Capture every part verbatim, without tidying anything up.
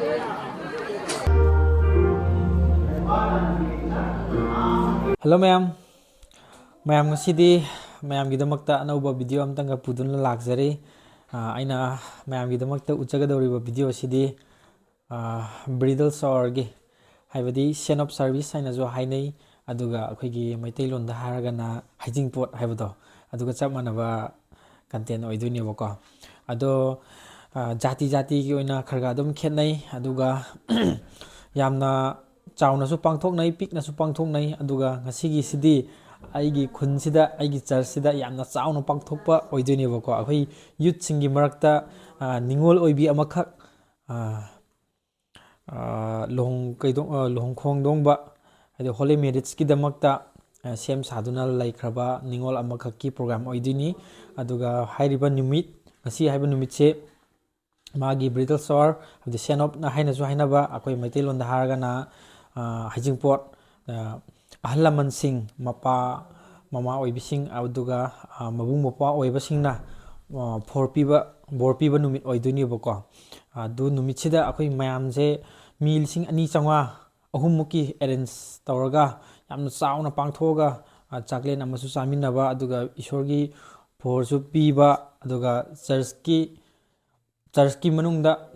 Hello ꯃꯌꯥꯝ, ꯃꯌꯥꯝ ꯉꯁꯤꯗꯤ ꯃꯌꯥꯝꯒꯤꯗꯃꯛꯇ ꯑꯅꯧꯕ video ꯑꯝꯇꯪꯒ ꯄꯨꯗꯨꯅ ꯂꯥꯛꯆꯔꯤ꯫ ꯑ, ꯑꯩꯅ ꯃꯌꯥꯝꯒꯤꯗꯃꯛꯇ ꯎꯠꯆꯒꯗꯧꯔꯤꯕ video ꯑꯁꯤꯗꯤ, ꯑ, bridal showerꯒꯤ, ꯍꯥꯏꯕꯗꯤ send off service ꯍꯥꯏꯅꯁꯨ ꯍꯥꯏꯅꯩ, ꯑꯗꯨꯒ ꯑꯩꯈꯣꯏꯒꯤ ꯃꯩꯇꯩꯂꯣꯟꯗ ꯍꯥꯏꯔꯒꯅ ꯍꯩꯖꯤꯡꯄꯣꯠ ꯍꯥꯏꯕꯗꯣ, ꯑꯗꯨꯒ ꯆꯞ ꯃꯥꯟꯅꯕ content ꯑꯣꯏꯗꯣꯏꯅꯦꯕꯀꯣ꯫ ꯑꯗꯣ, ꯑ, ꯖꯥꯇꯤ ꯖꯥꯇꯤꯒꯤ ꯑꯣꯏꯅ ꯈꯔ ꯈꯔ ꯑꯗꯨꯝ ꯈꯦꯠꯅꯩ, ꯑꯗꯨꯒ ꯌꯥꯝꯅ ꯆꯥꯎꯅꯁꯨ ꯄꯥꯡꯊꯣꯛꯅꯩ, ꯄꯤꯛꯅꯁꯨ ꯄꯥꯡꯊꯣꯛꯅꯩ꯫ ꯑꯗꯨꯒ ꯉꯁꯤꯒꯤꯁꯤꯗꯤ ꯑꯩꯒꯤ ꯈꯨꯟꯁꯤꯗ, ꯑꯩꯒꯤ churchꯁꯤꯗ ꯌꯥꯝꯅ ꯆꯥꯎꯅ ꯄꯥꯡꯊꯣꯛꯄ ꯑꯣꯏꯗꯣꯏꯅꯦꯕꯀꯣ꯫ ꯑꯩꯈꯣꯏ youthꯁꯤꯡꯒꯤ ꯃꯔꯛꯇ, ꯑ, ꯅꯤꯉꯣꯜ ꯑꯣꯏꯕꯤ ꯑꯃꯈꯛ, ꯑ, ꯑ, ꯂꯨꯍꯣꯡ ꯀꯩꯗꯣ-, ꯑ, ꯂꯨꯍꯣꯡ ꯈꯣꯡꯗꯣꯡꯕ, ꯍꯥꯏꯗꯤ holy marriageꯀꯤꯗꯃꯛꯇ, ꯑ, ꯁꯦꯝ ꯁꯥꯗꯨꯅ ꯂꯩꯈ꯭ꯔꯕ ꯅꯤꯉꯣꯜ ꯑꯃꯈꯛꯀꯤ program ꯑꯣꯏꯗꯣꯏꯅꯤ꯫ ꯑꯗꯨꯒ ꯍꯥꯏꯔꯤꯕ ꯅꯨꯃꯤꯠ, ꯉꯁꯤ ꯍꯥꯏꯕ ꯅꯨꯃꯤꯠꯁꯦ ꯃꯥꯒꯤ bridal shower, ꯍꯥꯏꯕꯗꯤ send offꯅ ꯍꯥꯏꯅꯁꯨ ꯍꯥꯏꯅꯕ, ꯑꯩꯈꯣꯏ ꯃꯩꯇꯩꯂꯣꯟꯗ ꯍꯥꯏꯔꯒꯅ, ꯑ, ꯍꯩꯖꯤꯡꯄꯣꯠ, ꯑ, ꯑꯍꯜ ꯂꯃꯟꯁꯤꯡ, ꯃꯄꯥ ꯃꯃꯥ ꯑꯣꯏꯕꯤꯁꯤꯡ, ꯑꯗꯨꯒ, ꯑ, ꯃꯕꯨꯡ ꯃꯧꯄ꯭ꯋꯥ ꯑꯣꯏꯕꯁꯤꯡꯅ, ꯑ, ꯐꯣꯔ ꯄꯤꯕ, ꯕꯣꯔ ꯄꯤꯕ ꯅꯨꯃꯤꯠ ꯑꯣꯏꯗꯣꯏꯅꯦꯕꯀꯣ꯫ ꯑꯗꯨ ꯅꯨꯃꯤꯠꯁꯤꯗ ꯑꯩꯈꯣꯏ ꯃꯌꯥꯝꯁꯦ ꯃꯤ ꯂꯤꯁꯤꯡ ꯑꯅꯤ ꯆꯥꯝꯃꯉꯥ, ꯑꯍꯨꯝꯃꯨꯛꯀꯤ arrange ꯇꯧꯔꯒ ꯌꯥꯝꯅ ꯆꯥꯎꯅ ꯄꯥꯡꯊꯣꯛꯑꯒ, ꯑ, ꯆꯥꯛꯂꯦꯟ ꯑꯃꯁꯨ ꯆꯥꯃꯤꯟꯅꯕ, ꯑꯗꯨꯒ ꯏꯁꯣꯔꯒꯤ ꯕꯣꯔꯁꯨ ꯄꯤꯕ, ꯑꯗꯨꯒ churchꯀꯤ, churchꯀꯤ ꯃꯅꯨꯡꯗ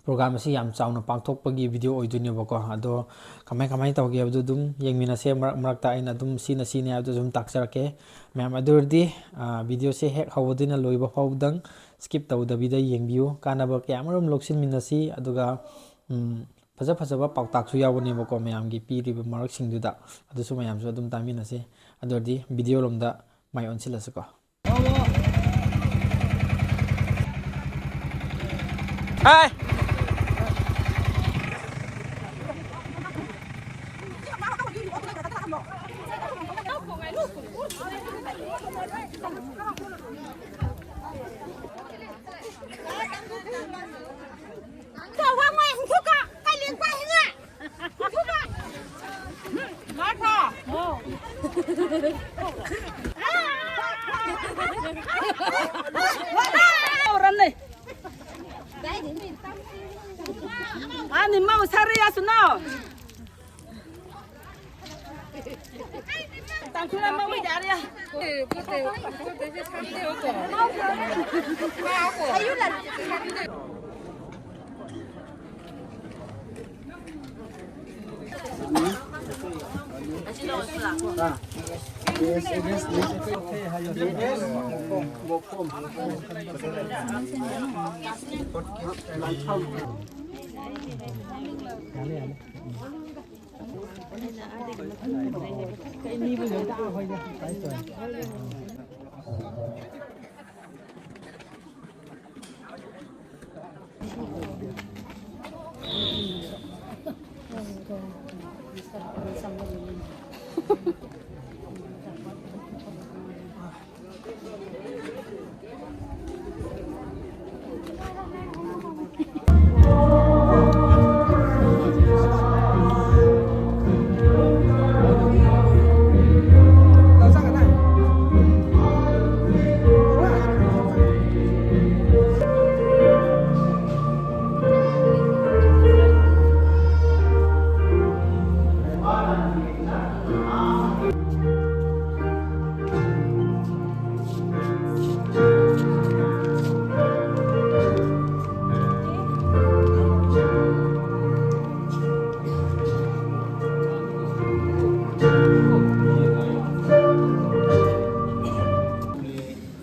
program ꯑꯁꯤ ꯌꯥꯝ ꯆꯥꯎꯅ ꯄꯥꯡꯊꯣꯛꯄꯒꯤ video ꯑꯣꯏꯗꯣꯏꯅꯦꯕꯀꯣ꯫ ꯑꯗꯣ ꯀꯃꯥꯏ ꯀꯃꯥꯏꯅ ꯇꯧꯒꯦ ꯍꯥꯏꯕꯗꯨ ꯑꯗꯨꯝ ꯌꯦꯡꯃꯤꯟꯅꯁꯦ꯫ ꯃꯔꯛ ꯃꯔꯛꯇ ꯑꯩꯅ ꯑꯗꯨꯝ ꯁꯤꯅ ꯁꯤꯅꯤ ꯍꯥꯏꯕꯗꯨ ꯑꯗꯨꯝ ꯇꯥꯛꯆꯔꯛꯀꯦ꯫ ꯃꯌꯥꯝ ꯑꯗꯨ ꯑꯣꯏꯔꯗꯤ, ꯑ, videoꯁꯦ ꯍꯦꯛ ꯍꯧꯕꯗꯩꯅ ꯂꯣꯏꯕ ꯐꯥꯎꯕꯗꯪ skip ꯇꯧꯗꯕꯤꯗ ꯌꯦꯡꯕꯤꯌꯨ꯫ ꯀꯥꯟꯅꯕ ꯀꯌꯥ ꯑꯃꯔꯣꯝ ꯂꯧꯁꯤꯟꯃꯤꯟꯅꯁꯤ꯫ ꯑꯗꯨꯒ, ꯎꯝ, ꯐꯖ ꯐꯖꯕ ꯄꯥꯎꯇꯥꯛꯁꯨ ꯌꯥꯎꯕꯅꯦꯕꯀꯣ ꯃꯌꯥꯝꯒꯤ ꯄꯤꯔꯤꯕ ꯃꯔꯛꯁꯤꯡꯗꯨꯗ꯫ ꯑꯗꯨꯁꯨ ꯃꯌꯥꯝꯁꯨ ꯑꯗꯨꯝ ꯇꯥꯃꯤꯟꯅꯁꯤ꯫ ꯑꯗꯨ ꯑꯣꯏꯔꯗꯤ video ꯂꯣꯝꯗ ꯃꯥꯏ ꯑꯣꯟꯁꯤꯜꯂꯁꯤꯀꯣ꯫ ꯍꯥꯏ꯫ Ani mau sare ya suno. Tangkula mau jare ya.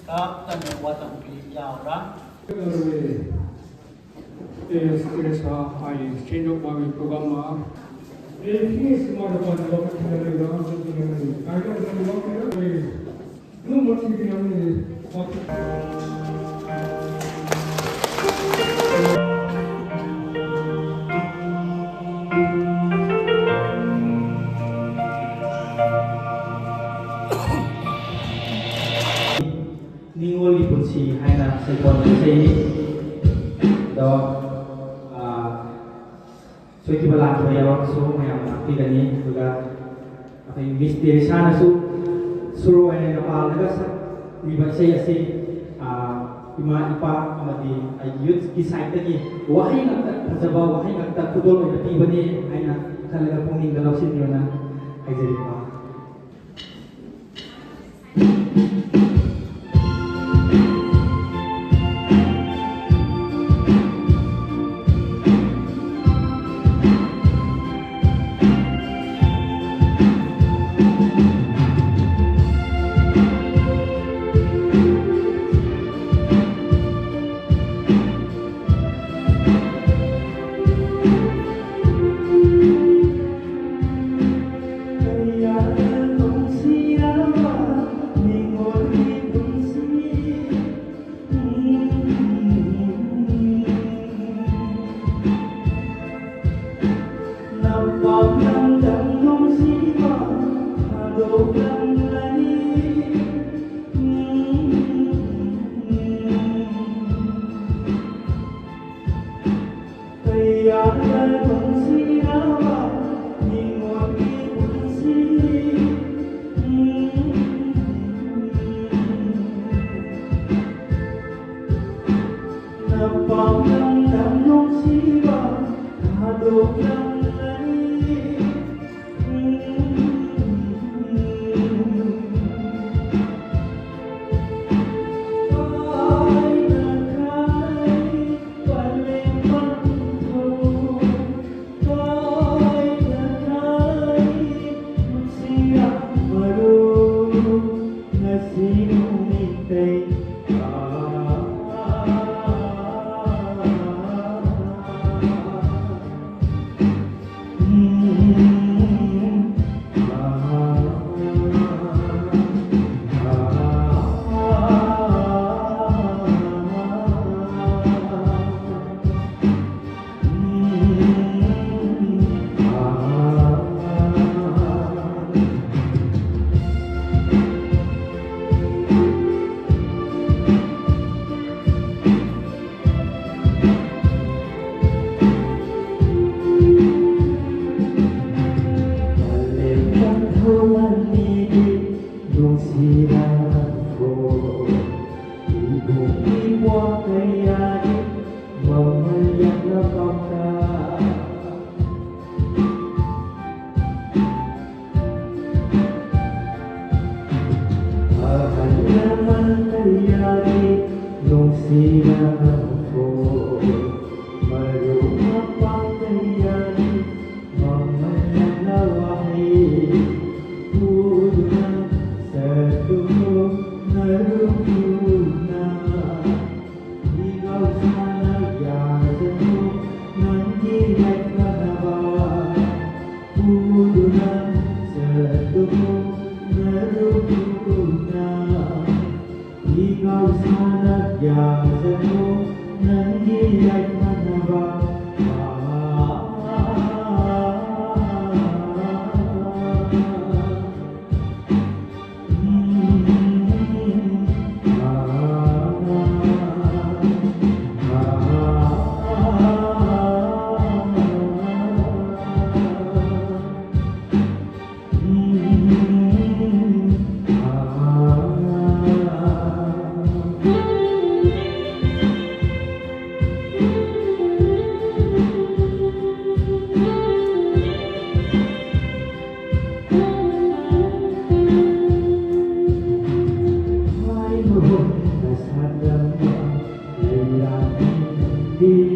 Tap tani wa tang pi yau ra. Yes, yes, uh, I change up my program, uh, eh, please, mother, mother, mother, mother, mother, mother, mother, mother, mother, mother, mother, mother, mother, mother, mother, mother, mother, mother, ꯅꯤꯉꯣꯜꯒꯤ ꯄꯨꯟꯁꯤ ꯍꯥꯏꯅ ꯁꯩꯊꯣꯟꯕ ꯏꯁꯩꯅꯤ꯫ ꯑꯗꯣ, ꯑꯥ, ꯁꯣꯏꯈꯤꯕ ꯂꯥꯟꯈꯤꯕ ꯌꯥꯎꯔꯕꯁꯨ ꯃꯌꯥꯝꯅ ꯇꯥꯛꯄꯤꯒꯅꯤ꯫ ꯑꯗꯨꯒ ꯑꯩꯈꯣꯏ ꯃꯤꯁ ꯇꯦꯔꯦꯁꯥꯅꯁꯨ ꯁꯨꯔ ꯑꯣꯏꯅ ꯄꯥꯜꯂꯒ ꯁꯛꯂꯤꯕ ꯏꯁꯩ ꯑꯁꯤ, ꯑꯥ, ꯏꯃꯥ ꯏꯄꯥ ꯑꯃꯗꯤ ꯑꯩꯒꯤ ꯌꯨꯠꯀꯤ ꯁꯥꯏꯠꯇꯒꯤ ꯋꯥꯍꯩ ꯉꯥꯛꯇ, ꯐꯖꯕ ꯋꯥꯍꯩ ꯉꯥꯛꯇ ꯈꯨꯗꯣꯜ ꯑꯣꯏꯅ ꯄꯤꯕꯅꯦ ꯍꯥꯏꯅ ꯈꯜꯂꯒ ꯄꯨꯛꯅꯤꯡꯗ ꯂꯧꯁꯤꯟꯕꯤꯌꯣꯅ ꯍꯥꯏꯖꯔꯤꯕ꯫ Thank you.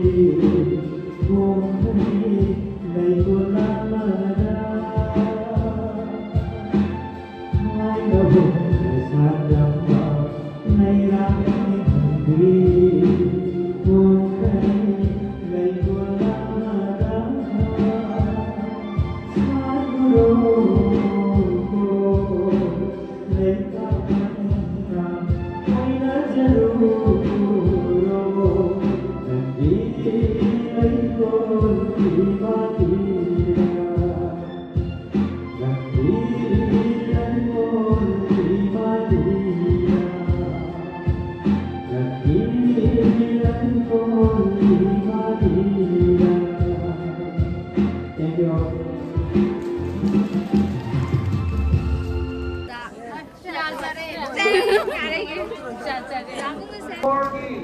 ꯐꯣꯔꯒꯤ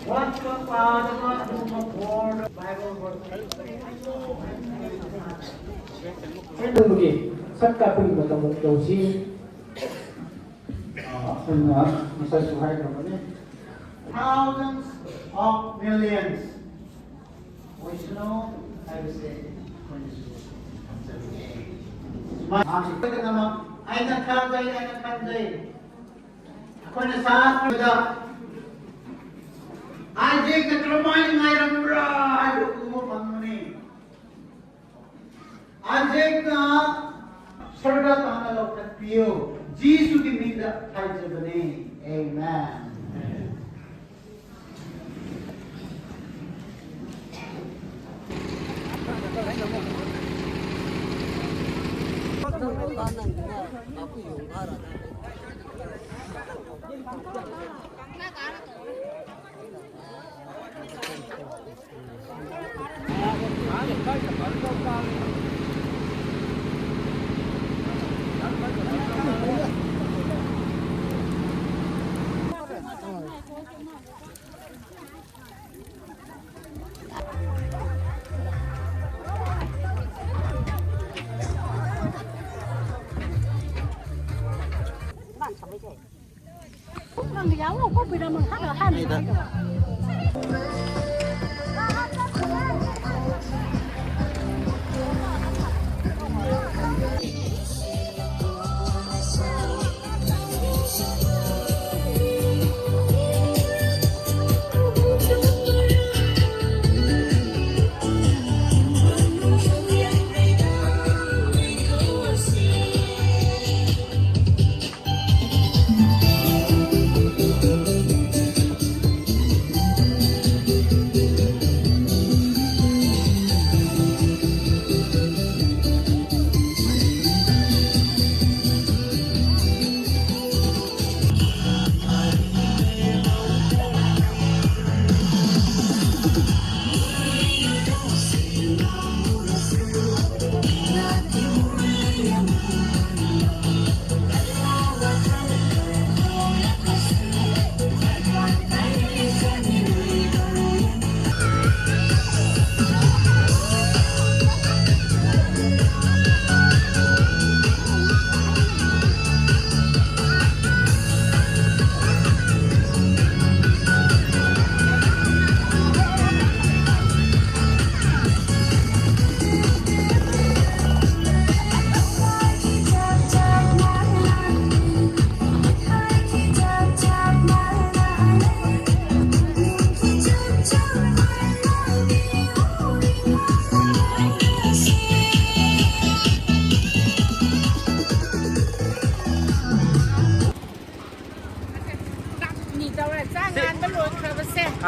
ꯋꯥꯆꯞ ꯄꯥꯗꯕ ꯑꯗꯨꯒꯨꯝꯕ ꯐꯣꯔꯗ ꯕꯥꯏꯕꯜ ꯚꯔꯁ ꯑꯗꯨꯒꯤ ꯁꯛ ꯀꯥꯛꯄꯒꯤ ꯃꯇꯝ ꯑꯃꯨꯛ ꯌꯧꯁꯤ꯫ ꯑ, ꯑꯩꯈꯣꯏꯅ ꯉꯁꯥꯏꯁꯨ ꯍꯥꯏꯈ꯭ꯔꯕꯅꯤ, thousands of millions ꯑꯣꯏꯁꯅꯨ ꯍꯥꯏꯕꯁꯦ ꯑꯩꯈꯣꯏꯅꯁꯨ ꯈꯟꯖꯕꯅꯦ꯫ ꯁꯨꯃꯥꯏꯅ ꯑꯩꯈꯣꯏꯒꯤꯗꯃꯛ ꯑꯩꯅ ꯊꯥꯖꯩ, ꯑꯩꯅ ꯈꯟꯖꯩ꯫ ꯑꯩꯈꯣꯏꯅ ꯁꯥꯟꯅꯕꯗ ꯑꯥꯏꯖꯦꯛꯅ ꯀꯔꯝꯍꯥꯏꯅ ꯉꯥꯏꯔꯝꯕ꯭ꯔꯥ ꯍꯥꯏꯕꯗꯨ ꯎꯕ ꯐꯪꯕꯅꯤ꯫ ꯑꯥꯏꯖꯦꯛꯅ ꯁꯔꯒ ꯇꯥꯟꯅ ꯂꯧꯈꯠꯄꯤꯌꯨ꯫ ꯖꯤꯁꯨꯒꯤ ꯃꯤꯡꯗ ꯍꯥꯏꯖꯕꯅꯦ꯫ ꯑꯦꯃꯦꯟ꯫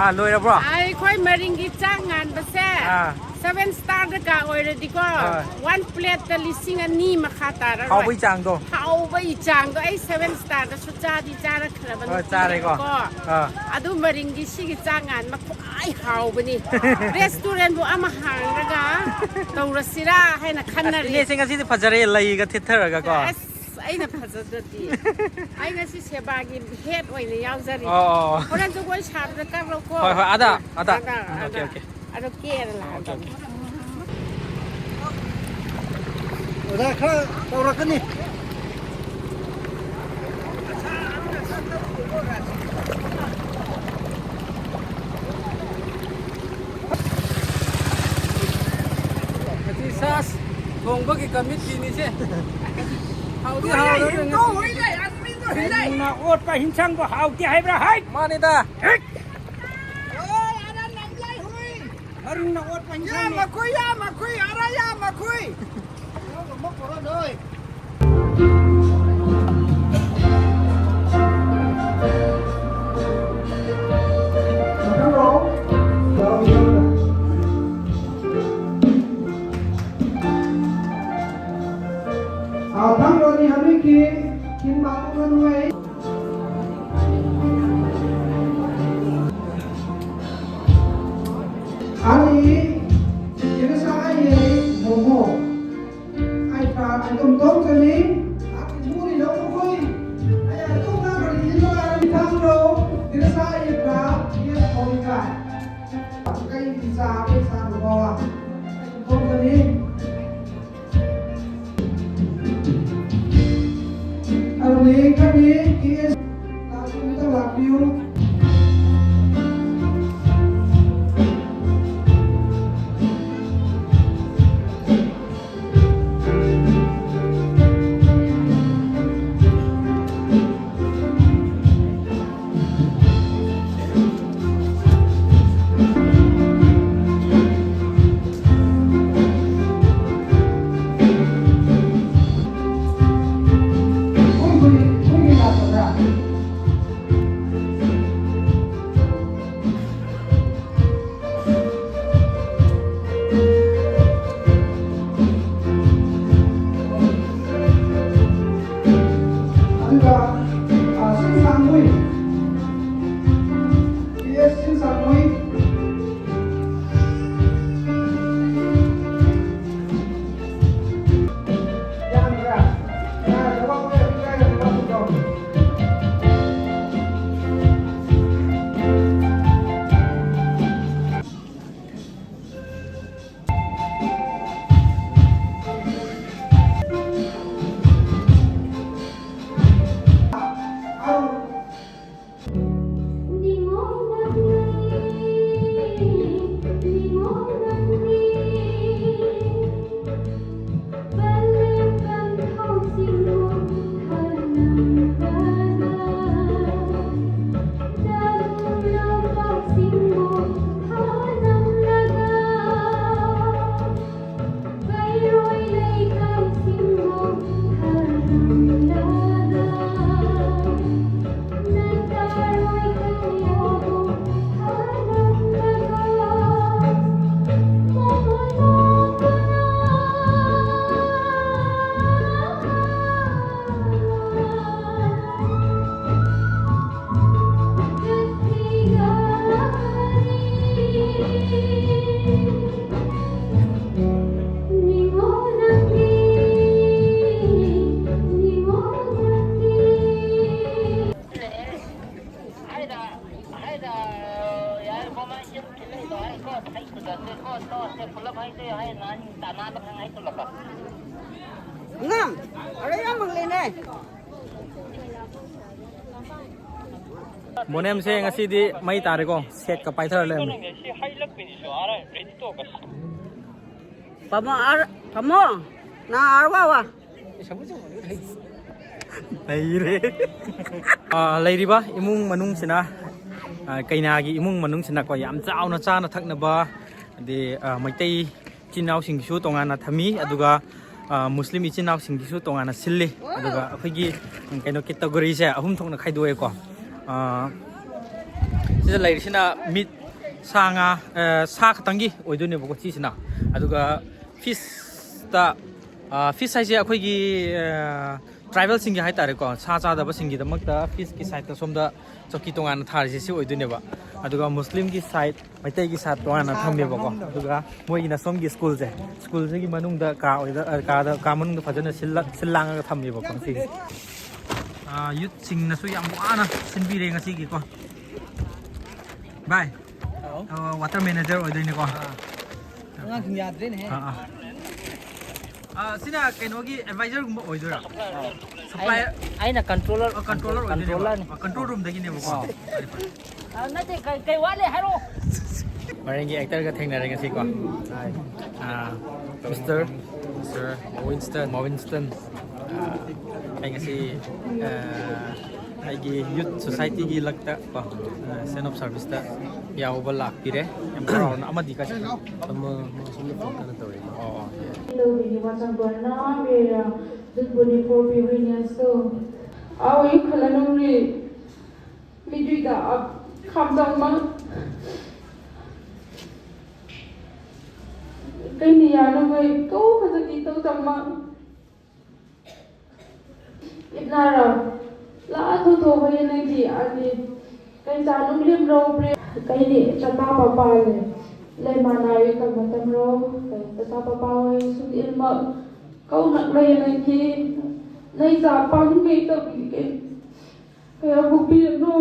ꯑꯥ, ꯂꯣꯏꯔꯕ꯭ꯔꯣ? ꯑꯩꯈꯣꯏ ꯃꯔꯤꯡꯒꯤ ꯆꯥꯛ ꯉꯥꯟꯕꯁꯦ ꯑꯥ꯫ Seven star ꯗ ꯀ ꯑꯣꯏꯔꯗꯤꯀꯣ, ꯍꯣꯏ꯫ One plate ꯇ ꯂꯤꯁꯤꯡ ꯑꯅꯤ ꯃꯈꯥ ꯇꯥꯔꯔꯣꯏ꯫ ꯍꯥꯎꯕꯩ ꯆꯥꯡꯗꯣ꯫ ꯍꯥꯎꯕꯩ ꯆꯥꯡꯗꯣ꯫ ꯑꯩ seven star ꯗꯁꯨ ꯆꯥꯗꯤ ꯆꯥꯔꯛꯈ꯭ꯔꯕꯅꯤ, ꯍꯣꯏ, ꯆꯥꯔꯦꯀꯣ꯫ ꯄꯤꯔꯦꯕꯀꯣ꯫ ꯑꯥ꯫ ꯑꯗꯨ ꯃꯔꯤꯡꯒꯤ ꯁꯤꯒꯤ ꯆꯥꯛ ꯉꯥꯟꯕ ꯈ꯭ꯋꯥꯏ ꯍꯥꯎꯕꯅꯤ꯫ Restaurant ꯕꯨ ꯑꯃ ꯍꯥꯡꯂꯒ ꯇꯧꯔꯁꯤꯔꯥ ꯍꯥꯏꯅ ꯑꯁ, ꯈꯟꯅꯔꯤ꯫ ꯏꯅꯦꯁꯦ ꯉꯁꯤꯗꯤ ꯐꯖꯔꯦ, ꯂꯩꯒ ꯊꯤꯠꯊꯔꯒ ꯀꯣ꯫ ꯑꯁ, ꯑꯩꯅ ꯐꯖꯗ꯭ꯔꯗꯤ꯫ ꯑꯩ ꯉꯁꯤ ꯁꯦꯕꯥꯒꯤ head ꯑꯣꯏꯅ ꯌꯥꯎꯖꯔꯤ꯫ ꯑꯣ, ꯑꯣ, ꯑꯣ꯫ ꯍꯣꯔꯦꯟ ꯖꯒꯣꯏ ꯁꯥꯕꯗ ꯀꯥꯞꯂꯛꯎꯀꯣ꯫ ꯍꯣꯏ, ꯍꯣꯏ, ꯑꯥꯗ, ꯑꯥꯗ꯫ ꯑꯥꯗ, ꯑꯣꯀꯦ, ꯑꯥꯗ꯫ ꯑꯣꯀꯦ꯫ ꯑꯗꯣ ꯀꯦꯔ ꯂꯥꯛꯑꯒꯦ꯫ Okay, okay. ꯑꯣꯖꯥ, ꯈꯔ ꯇꯧꯔꯛꯀꯅꯤ꯫ ꯉꯁꯤ ꯁꯥꯁ ꯊꯣꯡꯕꯒꯤ committee ꯅꯤꯁꯦ꯫ ꯍꯥꯎꯗꯤ ꯍꯥꯎꯔꯣꯏ ꯉꯁꯤ꯫ ꯅꯪꯅ ꯑꯣꯠꯄ ꯍꯤꯟꯁꯥꯡꯕꯨ ꯍꯥꯎꯇꯦ ꯍꯥꯏꯕ꯭ꯔꯥ? ꯍꯥꯏ! ꯃꯥꯅꯤꯗ꯫ ꯍꯦꯛ! ꯃꯔꯨꯝꯅ ꯑꯣꯠꯄ ꯍꯤꯟꯁꯥꯡꯅꯤ꯫ ꯌꯥꯝ ꯃꯈꯨꯏ, ꯌꯥꯝ ꯃꯈꯨꯏ, ꯑꯔꯥ ꯌꯥꯝ ꯃꯈꯨꯏ꯫ Ani, kena sa aye, momo. Ai pa, ai tom tom kani. Aki muri lo ko koi. Ai ai tom na kani, ilo ai tam lo. Kena sa aye pa, ye koi kai. Kai sa, kai sa lo. Tom kani. ꯑꯗꯨꯅꯤ ꯈꯪꯉꯤ, ꯀꯦ ꯑꯦꯁ ꯂꯥꯛꯄꯤꯌꯨ꯫ ꯑꯉꯥꯡ, ꯑꯔꯩ ꯌꯥꯝ ꯃꯪꯂꯦꯅꯦ꯫ ꯃꯣꯅꯦꯝꯁꯦ ꯉꯁꯤꯗꯤ ꯃꯩ ꯇꯥꯔꯦꯀꯣ, ꯁꯦꯠꯀ ꯄꯥꯏꯊꯔ ꯂꯩꯔꯝꯃꯦ꯫ ꯇꯥꯃꯣ, ꯑꯥꯔ-, ꯇꯥꯃꯣ, ꯅꯥ ꯑꯥꯔ ꯋꯥ ꯋꯥ꯫ ꯂꯩꯔꯦ꯫ ꯑꯥ, ꯂꯩꯔꯤꯕ ꯏꯃꯨꯡ ꯃꯅꯨꯡꯁꯤꯅ, ꯑꯥ, ꯀꯩꯅꯥꯒꯤ ꯏꯃꯨꯡ ꯃꯅꯨꯡꯁꯤꯅꯀꯣ, ꯌꯥꯝ ꯆꯥꯎꯅ ꯆꯥꯅ ꯊꯛꯅꯕ, ꯑꯗꯩ, ꯑꯥ, ꯃꯩꯇꯩ ꯏꯆꯤꯟ ꯏꯅꯥꯎꯁꯤꯡꯒꯤꯁꯨ ꯇꯣꯉꯥꯟꯅ ꯊꯝꯃꯤ, ꯑꯗꯨꯒ, ꯑꯥ, ꯃꯨꯁꯂꯤꯝ ꯏꯆꯤꯟ ꯏꯅꯥꯎꯁꯤꯡꯒꯤꯁꯨ ꯇꯣꯉꯥꯟꯅ ꯁꯤꯜꯂꯤ꯫ ꯑꯗꯨꯒ ꯑꯩꯈꯣꯏꯒꯤ, ꯎꯝ, ꯀꯩꯅꯣ, ꯀꯦꯇꯒꯣꯔꯤꯁꯦ ꯑꯍꯨꯝ ꯊꯣꯛꯅ ꯈꯥꯏꯗꯣꯛꯑꯦꯀꯣ꯫ ꯑꯥ, ꯁꯤꯗ ꯂꯩꯔꯤꯁꯤꯅ ꯃꯤꯠ, ꯁꯥ ꯉꯥ, ꯑꯥ, ꯁꯥ ꯈꯛꯇꯪꯒꯤ ꯑꯣꯏꯗꯣꯏꯅꯦꯕꯀꯣ ꯁꯤꯁꯤꯅ꯫ ꯑꯗꯨꯒ ꯐꯤꯁꯇ, ꯑꯥ, ꯐꯤꯁ ꯍꯥꯏꯁꯦ ꯑꯩꯈꯣꯏꯒꯤ, ꯑꯥ, ꯇ꯭ꯔꯥꯏꯕꯦꯜꯁꯤꯡꯒꯤ ꯍꯥꯏꯇꯥꯔꯦꯀꯣ, ꯁꯥ ꯆꯥꯗꯕꯁꯤꯡꯒꯤꯗꯃꯛꯇ ꯐꯤꯁꯀꯤ ꯁꯥꯏꯠꯇ ꯁꯣꯝꯗ ꯆꯧꯀꯤ ꯇꯣꯉꯥꯟꯅ ꯊꯥꯔꯤꯁꯦ ꯁꯤ ꯑꯣꯏꯗꯣꯏꯅꯦꯕ꯫ ꯑꯗꯨꯒ ꯃꯨꯁꯂꯤꯝꯒꯤ ꯁꯥꯏꯠ, ꯃꯩꯇꯩꯒꯤ ꯁꯥꯏꯠ ꯇꯣꯉꯥꯟꯅ ꯊꯝꯃꯦꯕꯀꯣ꯫ ꯑꯗꯨꯒ ꯃꯣꯏꯒꯤꯅ ꯁꯣꯝꯒꯤ ꯁ꯭ꯀꯨꯜꯁꯦ, ꯁ꯭ꯀꯨꯜꯁꯤꯒꯤ ꯃꯅꯨꯡꯗ ꯀꯥ ꯑꯣꯏꯗ-, ꯑ, ꯀꯥꯗ, ꯀꯥ ꯃꯅꯨꯡꯗ ꯐꯖꯅ ꯁꯤꯜꯂ-, ꯁꯤꯜ ꯂꯥꯡꯉꯒ ꯊꯝꯃꯦꯕꯀꯣ ꯉꯁꯤꯒꯤ꯫ ꯑꯥ, ꯌꯨꯠꯁꯤꯡꯅꯁꯨ ꯌꯥꯝ ꯋꯥꯅ ꯁꯤꯟꯕꯤꯔꯦ ꯉꯁꯤꯒꯤꯀꯣ꯫ ꯚꯥꯏ, ꯑ, ꯋꯥꯇꯔ ꯃꯦꯅꯦꯖꯔ ꯑꯣꯏꯗꯣꯏꯅꯦꯀꯣ꯫ ꯑꯉꯥꯡꯁꯤꯡ ꯌꯥꯗ꯭ꯔꯦꯅꯦꯍꯦ꯫ ꯑꯥ, ꯑꯥ꯫ ꯑꯥ, ꯁꯤꯅ ꯀꯩꯅꯣꯒꯤ ꯑꯦꯗꯚꯥꯏꯖꯔꯒꯨꯝꯕ ꯑꯣꯏꯗꯣꯏꯔꯥ? ꯁꯄ꯭ꯂꯥꯏ-, ꯑꯩꯅ, ꯑꯩꯅ ꯀꯟꯇ꯭ꯔꯣꯂꯔ, ꯑꯣ, ꯀꯟꯇ꯭ꯔꯣꯂꯔ ꯑꯣꯏꯗꯣꯏꯅꯦꯕ? ꯀꯟꯇ꯭ꯔꯣꯂꯔꯅꯤ꯫ ꯑꯥ, ꯀꯟꯇ꯭ꯔꯣꯜ ꯔꯨꯝꯗꯒꯤꯅꯦꯕꯀꯣ꯫ ꯑꯥ꯫ ꯐꯔꯦ, ꯐꯔꯦ꯫ ꯑꯥ, ꯅꯠꯇꯦ, ꯀꯩ, ꯀꯩ ꯋꯥꯠꯂꯤ ꯍꯥꯏꯔꯛꯑꯣ꯫ ꯃꯔꯤꯡꯒꯤ ꯑꯦꯛꯇꯔꯒ ꯊꯦꯡꯅꯔꯦ ꯉꯁꯤꯀꯣ꯫ ꯑꯥ, ꯃꯤꯁꯇꯔ, ꯃꯤꯁꯇꯔ ꯃꯣꯋꯤꯟꯁꯇꯟ꯫ ꯃꯣꯋꯤꯟꯁꯇꯟ꯫ ꯑꯥ, ꯑꯩ ꯉꯁꯤ, ꯑꯥ, ꯑꯩꯒꯤ ꯌꯨꯠ ꯁꯣꯁꯥꯏꯇꯤꯒꯤ ꯂꯛꯇ ꯀꯣ, ꯑꯥ, ꯁꯦꯟ ꯑꯣꯐ ꯁꯥꯔꯚꯤꯁꯇ ꯌꯥꯎꯕ ꯂꯥꯛꯄꯤꯔꯦ꯫ ꯌꯥꯝ ꯍꯔꯥꯎꯅ꯫ ꯑꯃꯗꯤ ꯀꯥꯏ ꯆꯠꯈ꯭ꯔꯦ? ꯑꯃ, ꯑꯃ ꯁꯣꯝꯗ ꯐꯣꯟ ꯀꯟꯅ ꯇꯧꯔꯤ꯫ ꯑꯣ, ꯑꯣ꯫ ꯂꯧꯕꯤꯅꯤ ꯃꯆꯪ ꯕꯔꯅꯥ ꯃꯦꯔꯥ ꯗꯨꯠꯕꯨꯅꯤ ꯐꯣꯔ ꯄꯤꯕ꯭ꯔꯤꯅꯦꯁꯇꯣ꯫ ꯑꯥꯎ, ꯌꯨ ꯈꯜꯂꯅꯨꯔꯤ꯫ ꯃꯤꯗꯨꯏꯗ ꯈꯥꯝꯖꯥꯎꯃ ꯀꯩꯅꯤ ꯌꯥꯅꯕꯩ ꯀꯧ ꯐꯖꯗꯤ ꯇꯧ ꯆꯝꯃ꯫ ꯏꯞꯅꯥꯔ ꯂꯥꯛꯑ ꯊꯣꯛꯊꯣꯛꯄ ꯍꯦꯟꯅꯒꯤ ꯑꯅꯤ ꯀꯩ ꯆꯥꯅꯨꯡ ꯂꯦꯝꯔꯧꯕ꯭ꯔꯦ꯫ ꯀꯩꯅꯤ ꯆꯇꯥ ꯄꯄꯥ ꯂꯩ꯫ ꯂꯩꯃꯥꯟꯅꯔꯤ ꯀꯃ ꯇꯝꯔꯣ꯫ ꯀꯩ ꯆꯇꯥ ꯄꯄꯥ ꯍꯣꯏ ꯁꯨꯝ ꯏꯜꯃꯛ ꯀꯧꯅꯛ ꯂꯩ ꯅꯪꯒꯤ ꯅꯩ ꯆꯥ ꯄꯥꯡ ꯀꯩ ꯇꯧꯕꯤꯒꯦ꯫ ꯀꯌꯥ ꯄꯣꯛꯄꯤꯔꯅꯣ꯫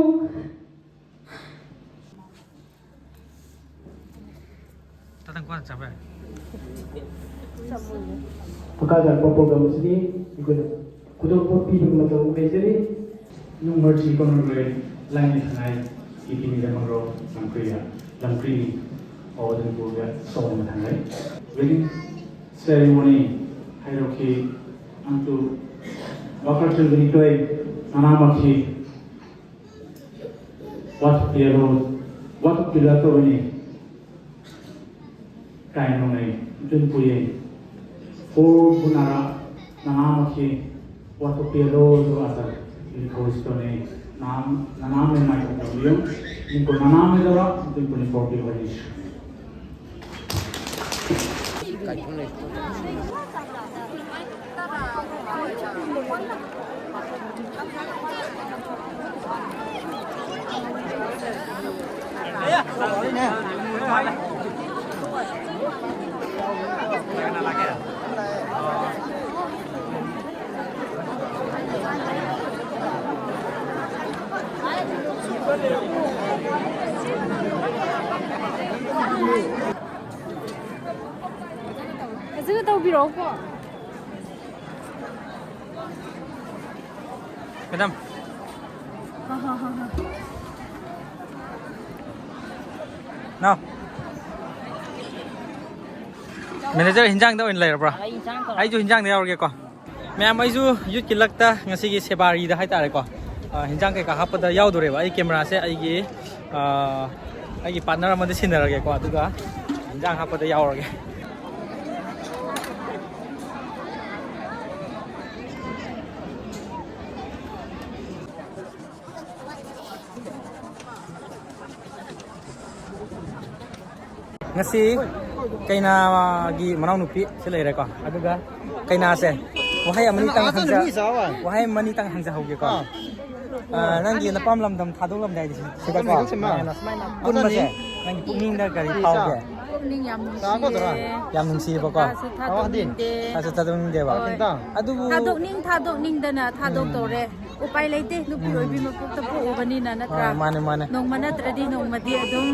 ꯃꯈꯥ ꯇꯥꯔꯛꯄ ꯄ꯭ꯔꯣꯒ꯭ꯔꯥꯝ ꯑꯁꯤꯗꯤ ꯑꯩꯈꯣꯏꯅ ꯈꯨꯗꯣꯜꯄꯣꯠ ꯄꯤꯕꯒꯤ ꯃꯇꯝ ꯑꯃꯨꯛ ꯂꯩꯖꯔꯤ꯫ ꯅꯨꯡ ꯃꯔꯁꯤ ꯀꯃꯟꯒ꯭ꯔꯦ ꯂꯥꯏꯅ ꯊꯉꯥꯏ ꯏꯄꯤꯅꯤꯗ ꯃꯪꯔꯣ ꯂꯝꯈ꯭ꯔꯤꯌꯥ ꯂꯝꯈ꯭ꯔꯤꯅꯤ ꯑꯣ ꯑꯗꯨꯝ ꯄꯨꯔꯒ ꯁꯣꯝꯅ ꯊꯪꯅꯩ꯫ Wedding ceremony ꯍꯥꯏꯔꯣꯛꯈꯤ ꯑꯪꯇꯨ ꯋꯥꯈꯜ ꯆꯨꯒꯅꯤ ꯇꯣꯏ ꯃꯅꯥꯃꯛꯈꯤ ꯋꯥꯊꯣꯛꯄꯤꯔꯣ ꯋꯥꯊꯣꯛꯄꯤꯔꯛꯇꯕꯅꯤ꯫ Kainonei, junpuye. Ko bunara, nanamaki, wato pielo do ata, in Kristo ne, nam, naname mai ko yo, in ko naname dora, in ko ni ko bi wani. ꯐꯖꯅ ꯇꯧꯕꯤꯔꯛꯑꯣꯀꯣ꯫ ꯃꯦꯗꯥꯝ꯫ ꯍꯥ, ꯍꯥ, ꯍꯥ, ꯍꯥ꯫ ꯅꯥꯎ꯫ ꯃꯦꯅꯦꯖꯔ, ꯍꯤꯟꯖꯥꯡꯗ ꯑꯣꯏꯅ ꯂꯩꯔꯕ꯭ꯔꯥ? ꯑꯩ ꯍꯤꯟꯖꯥꯡ ꯇꯧꯔꯦ꯫ ꯑꯩꯁꯨ ꯍꯤꯟꯖꯥꯡꯗ ꯌꯥꯎꯔꯒꯦꯀꯣ꯫ ꯃꯌꯥꯝ, ꯑꯩꯁꯨ ꯌꯨꯠꯀꯤ ꯂꯛꯇ ꯉꯁꯤꯒꯤ ꯁꯦꯕꯥꯔꯤꯗ ꯍꯥꯏꯇꯥꯔꯦꯀꯣ, ꯑ, ꯍꯤꯟꯖꯥꯡ ꯀꯩꯀꯥ ꯍꯥꯞꯄꯗ ꯌꯥꯎꯗꯣꯔꯦꯕ꯫ ꯑꯩ ꯀꯦꯃꯦꯔꯥꯁꯦ ꯑꯩꯒꯤ, ꯑ, ꯑꯩꯒꯤ ꯄꯥꯔꯠꯅꯔ ꯑꯃꯗ ꯁꯤꯟꯅꯔꯒꯦꯀꯣ, ꯑꯗꯨꯒ ꯍꯤꯟꯖꯥꯡ ꯍꯥꯞꯄꯗ ꯌꯥꯎꯔꯒꯦ꯫ ꯉꯁꯤ ꯀꯩꯅꯥꯒꯤ ꯃꯅꯥꯎꯅꯨꯄꯤ ꯁꯤ ꯂꯩꯔꯦꯀꯣ, ꯑꯗꯨꯒ ꯀꯩꯅꯥꯁꯦ ꯋꯥꯍꯩ ꯑꯃꯅꯤꯇꯪ ꯍꯪꯖ-, ꯋꯥꯍꯩ ꯑꯃꯅꯤꯇꯪ ꯍꯪꯖꯍꯧꯒꯦꯀꯣ꯫ ꯑꯥ, ꯅꯪꯒꯤ ꯅꯄꯥꯝ ꯂꯝꯗꯝ ꯊꯥꯗꯣꯛꯂꯝꯗꯥꯏꯗ ꯁꯤꯗꯀꯣ, ꯄꯨꯟꯕꯁꯦ ꯅꯪꯒꯤ ꯄꯨꯛꯅꯤꯡꯗ ꯀꯔꯤ ꯐꯥꯎꯒꯦ? ꯄꯨꯛꯅꯤꯡ ꯌꯥꯝ ꯅꯨꯡꯁꯤꯌꯦ꯫ ꯌꯥꯝ ꯅꯨꯡꯁꯤꯌꯦꯕꯀꯣ꯫ ꯊꯥꯁꯨ ꯊꯥꯗꯣꯛꯅꯤꯡꯗꯦ꯫ ꯊꯥꯁꯨ ꯊꯥꯗꯣꯛꯅꯤꯡꯗꯦꯕ꯫ ꯍꯣꯏ꯫ ꯑꯗꯨꯕꯨ ꯊꯥꯗꯣꯛꯅꯤꯡ ꯊꯥꯗꯣꯛꯅꯤꯡꯗꯅ ꯊꯥꯗꯣꯛꯇꯧꯔꯦ꯫ ꯎꯝ꯫ ꯎꯄꯥꯏ ꯂꯩꯇꯦ, ꯅꯨꯄꯤ ꯎꯝ꯫ ꯑꯣꯏꯕꯤ ꯃꯄꯣꯛꯇ ꯄꯣꯛꯎꯕꯅꯤꯅ, ꯅꯠꯇ꯭ꯔꯥ? ꯍꯣꯏ, ꯃꯥꯅꯦ, ꯃꯥꯅꯦ꯫ ꯅꯣꯡꯃ ꯅꯠꯇ꯭ꯔꯗꯤ ꯅꯣꯡꯃꯗꯤ ꯑꯗꯨꯝ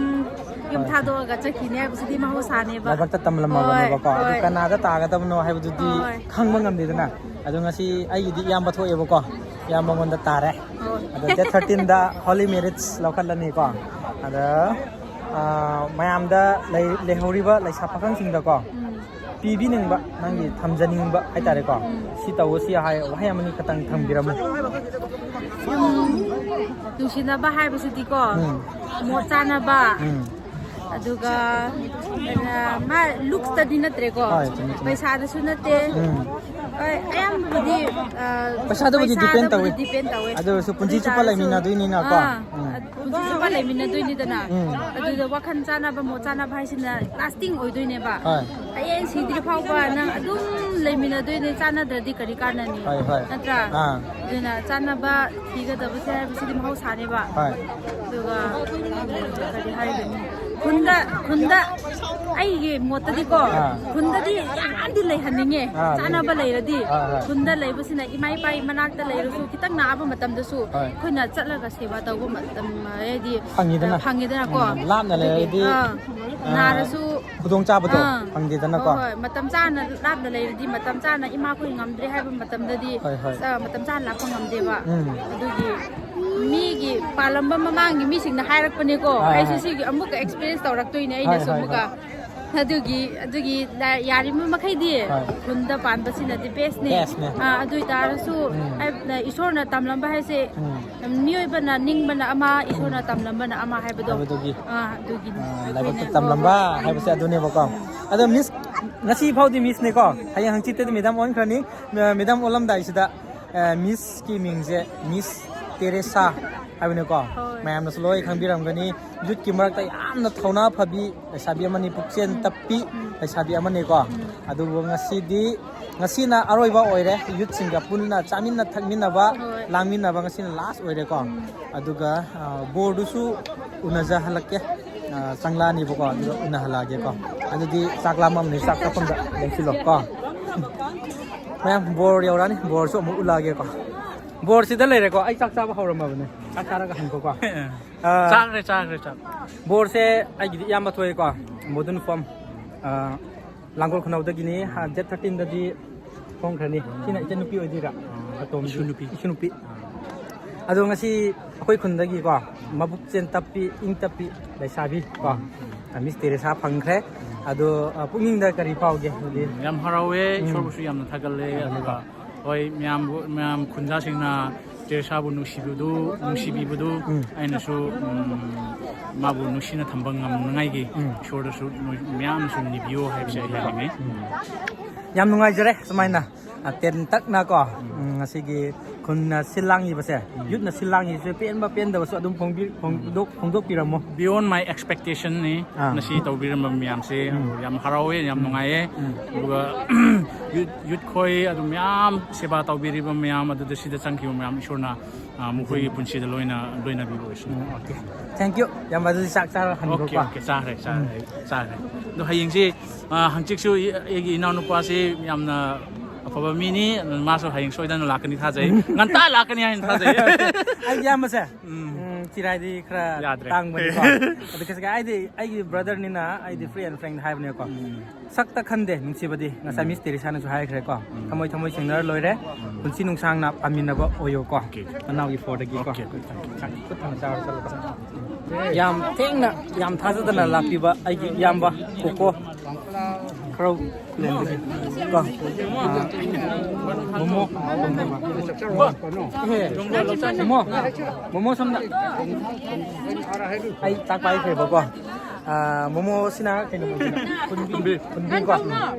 ꯌꯨꯝ ꯊꯥꯗꯣꯛꯑꯒ ꯆꯠꯈꯤꯅꯤ ꯍꯥꯏꯕꯁꯤꯗꯤ ꯃꯍꯧꯁꯥꯅꯦꯕ꯫ ꯂꯥꯏꯕꯛꯇ ꯇꯝꯂꯝꯃꯕꯅꯦꯕꯀꯣ꯫ ꯍꯣꯏ, ꯑꯗꯨ ꯍꯣꯏ꯫ ꯀꯅꯥꯗ ꯇꯥꯒꯗꯕꯅꯣ ꯍꯥꯏꯕꯗꯨꯗꯤ ꯍꯣꯏ꯫ ꯈꯪꯕ ꯉꯝꯗꯦꯗꯅ꯫ ꯑꯗꯣ ꯉꯁꯤ ꯑꯩꯒꯤꯗꯤ ꯏꯌꯥꯝꯕ ꯊꯣꯛꯑꯦꯕꯀꯣ꯫ ꯏꯌꯥꯝꯕꯉꯣꯟꯗ ꯇꯥꯔꯦ꯫ ꯍꯣꯏ꯫ ꯑꯗꯣ date thirteenꯗ holy marriage ꯂꯧꯈꯠꯂꯅꯤꯀꯣ꯫ ꯑꯗ, ꯑ, ꯃꯌꯥꯝꯗ ꯂꯩ-, ꯂꯩꯍꯧꯔꯤꯕ ꯂꯩꯁꯥ ꯄꯥꯈꯪꯁꯤꯡꯗꯀꯣ, ꯎꯝ꯫ ꯄꯤꯕꯤꯅꯤꯡꯕ ꯅꯪꯒꯤ ꯊꯝꯖꯅꯤꯡꯕ ꯍꯥꯏꯇꯥꯔꯦꯀꯣ꯫ ꯎꯝ꯫ ꯁꯤ ꯇꯧꯑꯣ, ꯁꯤ ꯍꯥꯏ, ꯋꯥꯍꯩ ꯑꯃꯅꯤ ꯈꯛꯇꯪ ꯊꯝꯕꯤꯔꯝꯃꯨ꯫ ꯎꯝ, ꯅꯨꯡꯁꯤꯅꯕ ꯍꯥꯏꯕꯁꯤꯗꯤꯀꯣ, ꯎꯝ꯫ ꯃꯣꯠ ꯆꯥꯅꯕ, ꯎꯝ꯫ ꯑꯗꯨꯒ, ꯑ, ꯃꯥ looksꯇꯗꯤ ꯅꯠꯇ꯭ꯔꯦꯀꯣ꯫ ꯍꯣꯏ, ꯆꯨꯝꯃꯤ, ꯆꯨꯝꯃꯤ꯫ ꯄꯩꯁꯥꯗꯁꯨ ꯅꯠꯇꯦ꯫ ꯎꯝ꯫ ꯍꯣꯏ, ꯑꯌꯥꯝꯕꯕꯨꯗꯤ, ꯑ, ꯄꯩꯁꯥꯗꯕꯨꯗꯤ depend ꯇꯧꯋꯦ꯫ Depend ꯇꯧꯋꯦ꯫ ꯑꯗꯨ ꯑꯣꯏꯔꯁꯨ ꯄꯨꯟꯁꯤ ꯑꯗꯨ ꯆꯨꯞꯄ ꯑꯣꯏꯇꯥꯔꯁꯨ, ꯂꯩꯃꯤꯟꯅꯗꯣꯏꯅꯤꯅꯀꯣ꯫ ꯑꯥ, ꯎꯝ꯫ ꯄꯨꯟꯁꯤ ꯆꯨꯞꯄ ꯂꯩꯃꯤꯟꯅꯗꯣꯏꯅꯤꯗꯅ꯫ ꯎꯝ꯫ ꯑꯗꯨꯗ ꯋꯥꯈꯜ ꯆꯥꯟꯅꯕ, ꯃꯣꯠ ꯆꯥꯟꯅꯕ ꯍꯥꯏꯁꯤꯅ lasting ꯑꯣꯏꯗꯣꯏꯅꯦꯕ꯫ ꯍꯣꯏ꯫ ꯍꯌꯦꯡ ꯁꯤꯗ꯭ꯔꯤ ꯐꯥꯎꯕ ꯅꯪ ꯑꯗꯨꯝ ꯂꯩꯃꯤꯟꯅꯗꯣꯏꯅꯦ, ꯆꯥꯟꯅꯗ꯭ꯔꯗꯤ ꯀꯔꯤ ꯀꯥꯟꯅꯅꯤ? ꯍꯣꯏ, ꯍꯣꯏ꯫ ꯅꯠꯇ꯭ꯔꯥ? ꯑꯥ꯫ ꯑꯗꯨꯅ ꯆꯥꯟꯅꯕ ꯊꯤꯒꯗꯕꯁꯦ ꯍꯥꯏꯕꯁꯤꯗꯤ ꯃꯍꯧꯁꯥꯅꯦꯕ꯫ ꯍꯣꯏ꯫ ꯑꯗꯨꯒ, ꯎꯝ, ꯀꯔꯤ ꯍꯥꯏꯒꯅꯤ? ꯈꯨꯟꯗ, ꯈꯨꯟꯗ ꯑꯩꯒꯤ ꯃꯣꯠꯇꯗꯤꯀꯣ, ꯑꯥ꯫ ꯈꯨꯟꯗꯗꯤ ꯌꯥꯝꯗꯤ ꯂꯩꯍꯟꯅꯤꯡꯉꯦ꯫ ꯑꯥ, ꯆꯥꯟꯅꯕ ꯂꯩꯔꯗꯤ꯫ ꯑꯥ, ꯑꯥ꯫ ꯈꯨꯟꯗ ꯂꯩꯕꯁꯤꯅ ꯏꯃꯥ ꯏꯄꯥ ꯃꯅꯥꯛꯇ ꯂꯩꯔꯁꯨ ꯈꯤꯇꯪ ꯅꯥꯕ ꯃꯇꯝꯗꯁꯨ ꯍꯣꯏ꯫ ꯑꯩꯈꯣꯏꯅ ꯆꯠꯂꯒ ꯁꯦꯕꯥ ꯇꯧꯕ ꯃꯇꯝ ꯍꯥꯏꯗꯤ, ꯐꯪꯉꯤꯗꯅ꯫ ꯐꯪꯉꯤꯗꯅꯀꯣ꯫ ꯎꯝ, ꯂꯥꯞꯅ ꯑꯗꯨꯒꯤ, ꯂꯩꯔꯗꯤ, ꯑꯥ, ꯑꯥ, ꯅꯥꯔꯁꯨ, ꯈꯨꯗꯣꯡꯆꯥꯕꯗꯣ ꯑꯥ, ꯐꯪꯗꯦꯗꯅꯀꯣ꯫ ꯍꯣꯏ, ꯍꯣꯏ꯫ ꯃꯇꯝ ꯆꯥꯅ ꯂꯥꯞꯅ ꯂꯩꯔꯗꯤ, ꯃꯇꯝ ꯆꯥꯅ ꯏꯃꯥꯈꯣꯏ ꯉꯝꯗ꯭ꯔꯦ ꯍꯥꯏꯕ ꯃꯇꯝꯗꯗꯤ, ꯍꯣꯏ, ꯍꯣꯏ꯫ ꯑ, ꯃꯇꯝ ꯆꯥꯅ ꯂꯥꯛꯄ ꯉꯝꯗꯦꯕ꯫ ꯎꯝ꯫ ꯑꯗꯨꯒꯤ ꯃꯤꯒꯤ ꯄꯥꯜꯂꯝꯕ ꯃꯃꯥꯡꯒꯤ ꯃꯤꯁꯤꯡꯅ ꯍꯥꯏꯔꯛꯄꯅꯦꯀꯣ꯫ ꯍꯣꯏ, ꯑꯩꯁꯨ ꯍꯣꯏ꯫ ꯁꯤꯒꯤ ꯑꯃꯨꯛꯀ experience ꯇꯧꯔꯛꯇꯣꯏꯅꯦ ꯍꯣꯏ, ꯑꯩꯅꯁꯨ ꯍꯣꯏ, ꯑꯃꯨꯛꯀ꯫ ꯍꯣꯏ꯫ ꯑꯗꯨꯒꯤ, ꯑꯗꯨꯒꯤ ꯂ-, ꯌꯥꯔꯤꯕ ꯃꯈꯩꯗꯤ ꯍꯣꯏ꯫ ꯈꯨꯟꯗ ꯄꯥꯟꯕꯁꯤꯅꯗꯤ bestꯅꯦ꯫ Bestꯅꯦ꯫ ꯑꯥ, ꯑꯗꯨ ꯑꯣꯏꯇꯥꯔꯁꯨ ꯎꯝ꯫ ꯑꯩꯅ ꯏꯁꯣꯔꯅ ꯇꯝꯂꯝꯕ ꯍꯥꯏꯁꯦ, ꯎꯝ꯫ ꯃꯤꯑꯣꯏꯕꯅ ꯅꯤꯡꯕꯅ ꯑꯃ, ꯏꯁꯣꯔꯅ ꯎꯝ꯫ ꯇꯝꯂꯝꯕꯅ ꯑꯃ ꯍꯥꯏꯕꯗꯣ꯫ ꯍꯥꯏꯕꯗꯨꯒꯤ꯫ ꯑꯥ, ꯑꯗꯨꯒꯤꯅꯦ꯫ ꯑꯥ, ꯑꯩꯈꯣꯏꯅ ꯂꯥꯏꯕꯛꯇ ꯇꯝꯂꯝꯕ ꯍꯣꯏ, ꯍꯣꯏ꯫ ꯍꯥꯏꯕꯁꯦ ꯑꯗꯨꯅꯦꯕꯀꯣ꯫ ꯎꯝ꯫ ꯑꯗꯣ miss, ꯉꯁꯤ ꯐꯥꯎꯗꯤ missꯅꯦꯀꯣ꯫ ꯍꯌꯦꯡ ꯍꯪꯆꯤꯠꯇꯗꯤ madam ꯑꯣꯟꯈ꯭ꯔꯅꯤ꯫ ꯑ, madam ꯑꯣꯜꯂꯝꯗꯥꯏꯁꯤꯗ, ꯑ, missꯀꯤ ꯃꯤꯡꯁꯦ Miss Teresa ꯍꯥꯏꯕꯅꯦꯀꯣ꯫ ꯍꯣꯏ꯫ ꯃꯌꯥꯝꯅꯁꯨ ꯂꯣꯏ ꯈꯪꯕꯤꯔꯝꯒꯅꯤ꯫ Youthꯀꯤ ꯃꯔꯛꯇ ꯌꯥꯝꯅ ꯊꯧꯅꯥ ꯐꯕꯤ ꯂꯩꯁꯥꯕꯤ ꯑꯃꯅꯤ, ꯄꯨꯛꯆꯦꯜ ꯎꯝ꯫ ꯇꯞꯄꯤ ꯎꯝ꯫ ꯂꯩꯁꯥꯕꯤ ꯑꯃꯅꯤꯀꯣ꯫ ꯎꯝ꯫ ꯑꯗꯨꯕꯨ ꯉꯁꯤꯗꯤ, ꯉꯁꯤꯅ ꯑꯔꯣꯏꯕ ꯑꯣꯏꯔꯦ꯫ Youthꯁꯤꯡꯒ ꯄꯨꯟꯅ ꯆꯥꯃꯤꯟꯅ ꯊꯛꯃꯤꯟꯅꯕ, ꯍꯣꯏ꯫ ꯂꯥꯡꯃꯤꯟꯅꯕ ꯉꯁꯤꯅ last ꯑꯣꯏꯔꯦꯀꯣ꯫ ꯎꯝ꯫ ꯑꯗꯨꯒ, ꯑ, ꯕꯣꯔꯗꯨꯁꯨ ꯎꯅꯖꯍꯜꯂꯛꯀꯦ꯫ ꯑ, ꯆꯪꯂꯛꯑꯅꯤꯕꯀꯣ, ꯑꯗꯨꯒ ꯎꯅꯍꯜꯂꯛꯑꯒꯦꯀꯣ꯫ ꯎꯝ꯫ ꯑꯗꯨꯗꯤ ꯆꯥꯛ ꯂꯥꯝꯃꯝꯅꯤ, ꯆꯥꯛ ꯆꯥꯐꯝꯗ ꯂꯦꯡꯁꯤꯜꯂꯣ ꯀꯣ꯫ ꯃꯌꯥꯝ ꯕꯣꯔ ꯌꯧꯔꯛꯑꯅꯤ, ꯕꯣꯔꯁꯨ ꯑꯃꯨꯛ ꯎꯠꯂꯛꯑꯒꯦꯀꯣ꯫ ꯕꯣꯔꯁꯤꯗ ꯂꯩꯔꯦꯀꯣ, ꯑꯩ ꯆꯥꯛ ꯆꯥꯕ ꯍꯧꯔꯝꯃꯕꯅꯦ꯫ ꯆꯥꯛ ꯆꯥꯔꯒ ꯍꯟꯈꯣꯀꯣ꯫ ꯑꯥ, ꯆꯥꯈ꯭ꯔꯦ, ꯆꯥꯈ꯭ꯔꯦ, ꯆꯥꯛ꯫ ꯕꯣꯔꯁꯦ ꯑꯩꯒꯤꯗꯤ ꯏꯌꯥꯝꯕ ꯊꯣꯛꯑꯦꯀꯣ, ꯃꯣꯗꯨꯟ ꯐꯣꯝ꯫ ꯑꯥ, ꯂꯥꯡꯒꯣꯜ ꯈꯨꯅꯧꯗꯒꯤꯅꯤ꯫ ꯗꯦꯠ ꯊꯥꯔꯇꯤꯟꯗꯗꯤ ꯍꯣꯡꯈ꯭ꯔꯅꯤ꯫ ꯁꯤꯅ ꯏꯆꯟꯅꯨꯄꯤ ꯑꯣꯏꯗꯣꯏꯔꯥ? ꯑꯇꯣꯝꯕꯤ? ꯏꯁꯨ ꯅꯨꯄꯤ꯫ ꯏꯁꯨ ꯅꯨꯄꯤ꯫ ꯑꯗꯣ ꯉꯁꯤ ꯑꯩꯈꯣꯏ ꯈꯨꯟꯗꯒꯤꯀꯣ, ꯃꯕꯨꯛ ꯆꯦꯟ ꯇꯞꯄꯤ, ꯏꯪ ꯇꯞꯄꯤ ꯂꯩꯁꯥꯕꯤ ꯀꯣ, ꯃꯤꯁ ꯇꯦꯔꯦꯁꯥ ꯐꯪꯈ꯭ꯔꯦ꯫ ꯑꯗꯣ, ꯑ, ꯄꯨꯛꯅꯤꯡꯗ ꯀꯔꯤ ꯐꯥꯎꯒꯦ ꯍꯧꯖꯤꯛ? ꯌꯥꯝ ꯍꯔꯥꯎꯋꯦ, ꯎꯝ꯫ ꯏꯁꯣꯔꯕꯨꯁꯨ ꯌꯥꯝꯅ ꯊꯥꯒꯠꯂꯦ꯫ ꯊꯥꯒꯠꯂꯦꯀꯣ꯫ ꯑꯗꯨꯒ ꯍꯣꯏ, ꯃꯌꯥꯝꯕꯨ, ꯃꯌꯥꯝ ꯈꯨꯟꯖꯥꯁꯤꯡꯅ ꯇꯦꯔꯦꯁꯥꯕꯨ ꯅꯨꯡꯁꯤꯕꯗꯨ, ꯅꯨꯡꯁꯤꯕꯤꯕꯗꯨ ꯎꯝ꯫ ꯑꯩꯅꯁꯨ, ꯎꯝ, ꯃꯥꯕꯨ ꯅꯨꯡꯁꯤꯅ ꯊꯝꯕ ꯉꯝꯅꯉꯥꯏꯒꯤ ꯎꯝ꯫ ꯏꯁꯣꯔꯗꯁꯨ ꯅꯣꯏ ꯃꯌꯥꯝꯅꯁꯨ ꯅꯤꯕꯤꯌꯨ ꯍꯥꯏꯕꯁꯦ ꯑꯩ ꯍꯥꯏꯅꯤꯡꯉꯤ꯫ ꯎꯝ꯫ ꯌꯥꯝ ꯅꯨꯡꯉꯥꯏꯖꯔꯦ ꯁꯨꯃꯥꯏꯅ, ꯑ, ꯇꯦꯟꯇꯛꯅ ꯀꯣ, ꯎꯝ꯫ ꯎꯝ, ꯉꯁꯤꯒꯤ ꯈꯨꯟꯅ ꯁꯤꯜ ꯂꯥꯡꯉꯤꯕꯁꯦ, ꯎꯝ꯫ ꯌꯨꯠꯅ ꯁꯤꯜ ꯂꯥꯡꯉꯤꯁꯦ ꯄꯦꯟꯕ ꯄꯦꯟꯗꯕꯁꯨ ꯑꯗꯨꯝ ꯐꯣꯡꯕꯤ-, ꯐꯣꯡꯗꯣꯛ-, ꯐꯣꯡꯗꯣꯛꯄꯤꯔꯝꯃꯣ꯫ Beyond my expectation ꯅꯤ ꯑꯥ꯫ ꯉꯁꯤ ꯇꯧꯕꯤꯔꯝꯕ ꯃꯌꯥꯝꯁꯦ꯫ ꯎꯝ꯫ ꯑꯗꯨ ꯌꯥꯝ ꯍꯔꯥꯎꯋꯦ, ꯌꯥꯝ ꯎꯝ꯫ ꯅꯨꯡꯉꯥꯏꯌꯦ꯫ ꯎꯝ꯫ ꯑꯗꯨꯒ ꯌꯨꯠ, ꯌꯨꯠ ꯈꯣꯏ ꯑꯗꯨ ꯃꯌꯥꯝ ꯁꯦꯕꯥ ꯇꯧꯕꯤꯔꯤꯕ ꯃꯌꯥꯝ, ꯑꯗꯨꯗ ꯁꯤꯗ ꯆꯪꯈꯤꯕ ꯃꯌꯥꯝ, ꯏꯁꯣꯔꯅ, ꯑ, ꯃꯈꯣꯏꯒꯤ ꯄꯨꯟꯁꯤꯗ ꯂꯣꯏꯅ, ꯂꯣꯏꯅꯕꯤꯕ ꯑꯣꯏꯁꯅꯨ꯫ ꯎꯝ, okay꯫ Thank you꯫ ꯌꯥꯝ ꯑꯗꯨꯗꯤ ꯆꯥꯛ ꯆꯥꯔ ꯍꯟꯈ꯭ꯔꯣꯀꯣ꯫ Okay, okay, ꯆꯥꯈ꯭ꯔꯦ, ꯆꯥꯈ꯭ꯔꯦ, ꯎꯝ꯫ ꯆꯥꯈ꯭ꯔꯦ꯫ ꯑꯗꯣ ꯍꯌꯦꯡꯁꯤ, ꯑ, ꯍꯪꯆꯤꯠꯁꯨ ꯑꯩ-, ꯑꯩꯒꯤ ꯏꯅꯥꯎꯅꯨꯄꯥꯁꯤ ꯌꯥꯝꯅ ꯑꯐꯕ ꯃꯤꯅꯤ꯫ ꯃꯥꯁꯨ ꯍꯌꯦꯡ ꯁꯣꯏꯗꯅ ꯂꯥꯛꯀꯅꯤ ꯊꯥꯖꯩ꯫ ꯉꯟꯇꯥ ꯂꯥꯛꯀꯅꯤ ꯍꯥꯏꯅ ꯊꯥꯖꯩ꯫ ꯑꯩꯒꯤ ꯏꯌꯥꯝꯕꯁꯦ, ꯎꯝ꯫ ꯎꯝ, ꯆꯤꯔꯥꯏꯗꯤ ꯈꯔ ꯌꯥꯗ꯭ꯔꯦ꯫ ꯇꯥꯡꯕꯅꯤꯀꯣ꯫ ꯑꯗꯨ ꯀꯩꯁꯨ ꯀꯥꯏꯗꯦ, ꯑꯩꯒꯤ brother ꯅꯤꯅ ꯑꯩꯗꯤ free and frank ꯍꯥꯏꯕꯅꯦꯀꯣ꯫ ꯎꯝ꯫ ꯁꯛꯇ ꯈꯟꯗꯦ ꯅꯨꯡꯁꯤꯕꯗꯤ꯫ ꯉꯁꯥꯏ ꯎꯝ꯫ ꯃꯤꯁ ꯇꯦꯔꯦꯁꯥꯅꯁꯨ ꯍꯥꯏꯈ꯭ꯔꯦꯀꯣ꯫ ꯎꯝ꯫ ꯊꯃꯣꯏ ꯊꯃꯣꯏ ꯁꯦꯡꯅꯔ ꯂꯣꯏꯔꯦ꯫ ꯎꯝ꯫ ꯄꯨꯟꯁꯤ ꯅꯨꯡꯁꯥꯡꯅ ꯄꯥꯟꯃꯤꯟꯅꯕ ꯑꯣꯏꯌꯣꯀꯣ꯫ Okay꯫ ꯅꯅꯥꯎꯒꯤ ꯐꯣꯔꯗꯒꯤꯀꯣ꯫ Okay, okay, thank you, thank you꯫ ꯈꯨꯠ ꯊꯝꯅ ꯆꯥꯔꯣ, ꯆꯠꯂꯣ꯫ ꯌꯥꯝ ꯊꯦꯡꯅ, ꯌꯥꯝ ꯊꯥꯖꯗꯅ ꯂꯥꯛꯄꯤꯕ ꯑꯩꯒꯤ ꯏꯌꯥꯝꯕ ꯀꯣꯀꯣ ꯈꯔꯧ ꯂꯦꯟꯕꯒꯤ ꯀꯣ꯫ ꯑꯥ, ꯃꯣꯃꯣ, ꯃꯣꯃꯣ, ꯃꯣꯃꯣ ꯁꯣꯝꯗ꯫ ꯑꯩ ꯆꯥꯛ ꯄꯥꯏꯈ꯭ꯔꯦꯕꯀꯣ꯫ ꯑꯥ, ꯃꯣꯃꯣꯁꯤꯅ ꯀꯩꯅꯣ ꯑꯣꯏꯗꯣꯏꯅꯣ? ꯈꯨꯟꯕꯤ꯫ ꯈꯨꯟꯕꯤ꯫ ꯈꯨꯟꯕꯤꯀꯣ꯫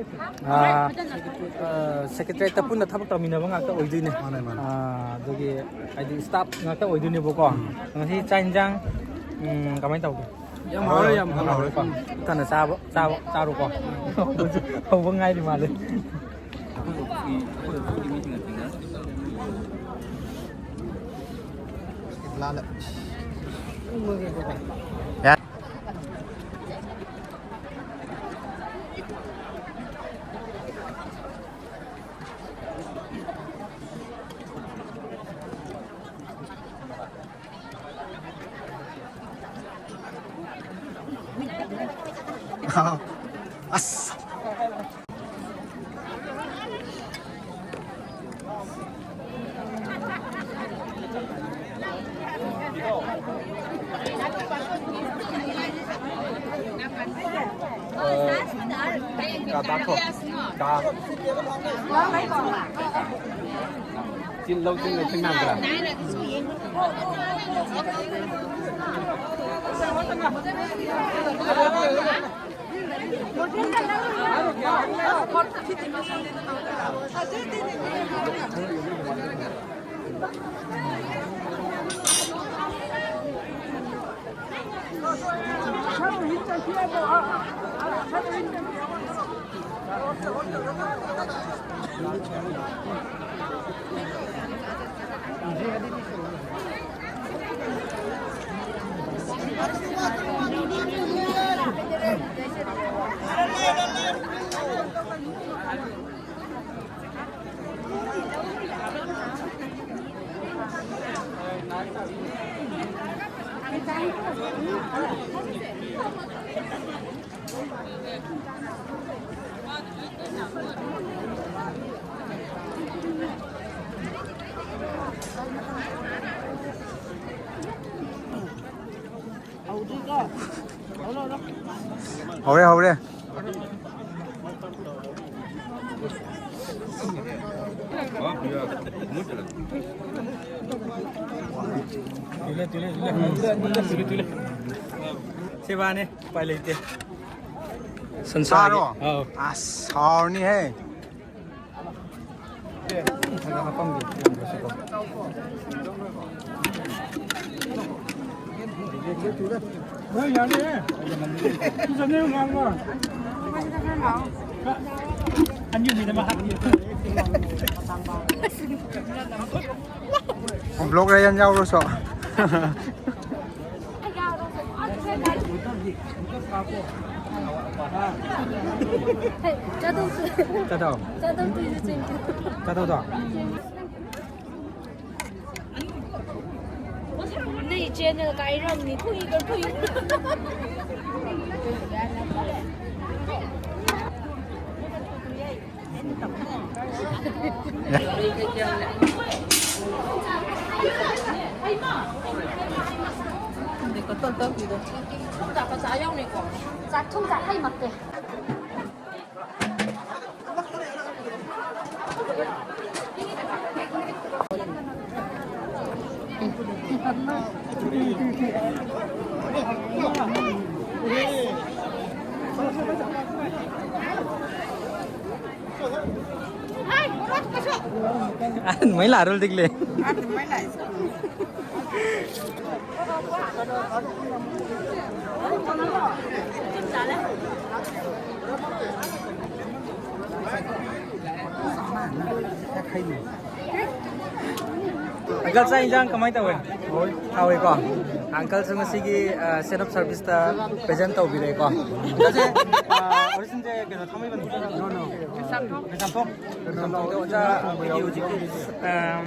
ꯑꯥ, ꯑꯥ, ꯁꯦꯀ꯭ꯔꯦꯇꯔꯤꯌꯦꯠꯇ ꯄꯨꯟꯅ ꯊꯕꯛ ꯇꯧꯃꯤꯟꯅꯕ ꯉꯥꯛꯇ ꯑꯣꯏꯗꯣꯏꯅꯦ꯫ ꯃꯥꯅꯦ, ꯃꯥꯅꯦ꯫ ꯑꯥ, ꯑꯗꯨꯒꯤ ꯍꯥꯏꯗꯤ staff ꯉꯥꯛꯇ ꯑꯣꯏꯗꯣꯏꯅꯦꯕꯀꯣ꯫ ꯎꯝ꯫ ꯉꯁꯤ ꯆꯥꯛ ꯏꯟꯖꯥꯡ, ꯎꯝ, ꯀꯃꯥꯏꯅ ꯇꯧꯒꯦ? ꯌꯥꯝ ꯍꯥꯎꯔꯦ, ꯌꯥꯝ ꯍꯥꯎꯔꯦ꯫ ꯍꯥꯎꯔꯦꯀꯣ꯫ ꯊꯟꯅ ꯆꯥꯕ, ꯆꯥꯕ, ꯆꯥꯔꯣꯀꯣ꯫ ꯍꯧꯕ ꯉꯥꯏꯔꯤ ꯃꯥꯜꯂꯦ꯫ ꯂꯥꯜꯂꯦ꯫ ꯑꯁ꯫ ꯍꯧꯔꯦ, ꯍꯧꯔꯦ꯫ ꯁꯦꯕꯥꯅꯦ, ꯎꯄꯥꯏ ꯂꯩꯇꯦ꯫ ꯁꯟꯁꯥꯔꯣ? ꯁꯟꯁꯥꯔꯣ? ꯑꯧ꯫ ꯑꯁ, ꯍꯥꯎꯔꯅꯤꯍꯦ꯫ ꯕ꯭ꯂꯣꯛ ꯔꯌꯥꯟ ꯌꯥꯎꯔꯁꯨ꯫ ꯆꯥꯗꯧ꯫ ꯆꯥꯗꯧ꯫ ꯆꯥꯗꯧꯗꯣ꯫ ꯅꯣꯏ ꯆꯦꯅꯦꯜ ꯀꯥꯏꯔꯝꯅꯤ, ꯊꯨꯏꯒ ꯊꯨꯏ꯫ ꯆꯥꯛ ꯊꯨꯝ ꯆꯥꯛ ꯍꯩ ꯃꯛꯇꯦ꯫ महिला आरोल देख ले। ꯑꯪꯀꯜ, ꯆꯥꯛ ꯏꯟꯖꯥꯡ ꯀꯃꯥꯏꯅ ꯇꯧꯋꯦ? ꯍꯥꯎꯋꯦꯀꯣ? ꯑꯪꯀꯜꯁꯨ ꯉꯁꯤꯒꯤ, ꯑ, ꯁꯦꯠ ꯑꯞ ꯁꯥꯔꯚꯤꯁꯇ ꯄ꯭ꯔꯦꯖꯦꯟ ꯇꯧꯕꯤꯔꯦꯀꯣ꯫ ꯑꯪꯀꯜꯁꯦ, ꯑ, ꯑꯣꯔꯤꯖꯤꯟꯁꯦ ꯀꯩꯅꯣ, ꯊꯥꯡꯃꯩꯕꯟ? ꯅꯣ, ꯅꯣ꯫ ꯀꯩꯁꯥꯝꯊꯣꯡ? ꯀꯩꯁꯥꯝꯊꯣꯡꯗ ꯑꯣꯖꯥ ꯑꯩꯈꯣꯏꯒꯤ ꯍꯧꯖꯤꯛꯀꯤ, ꯑꯝ,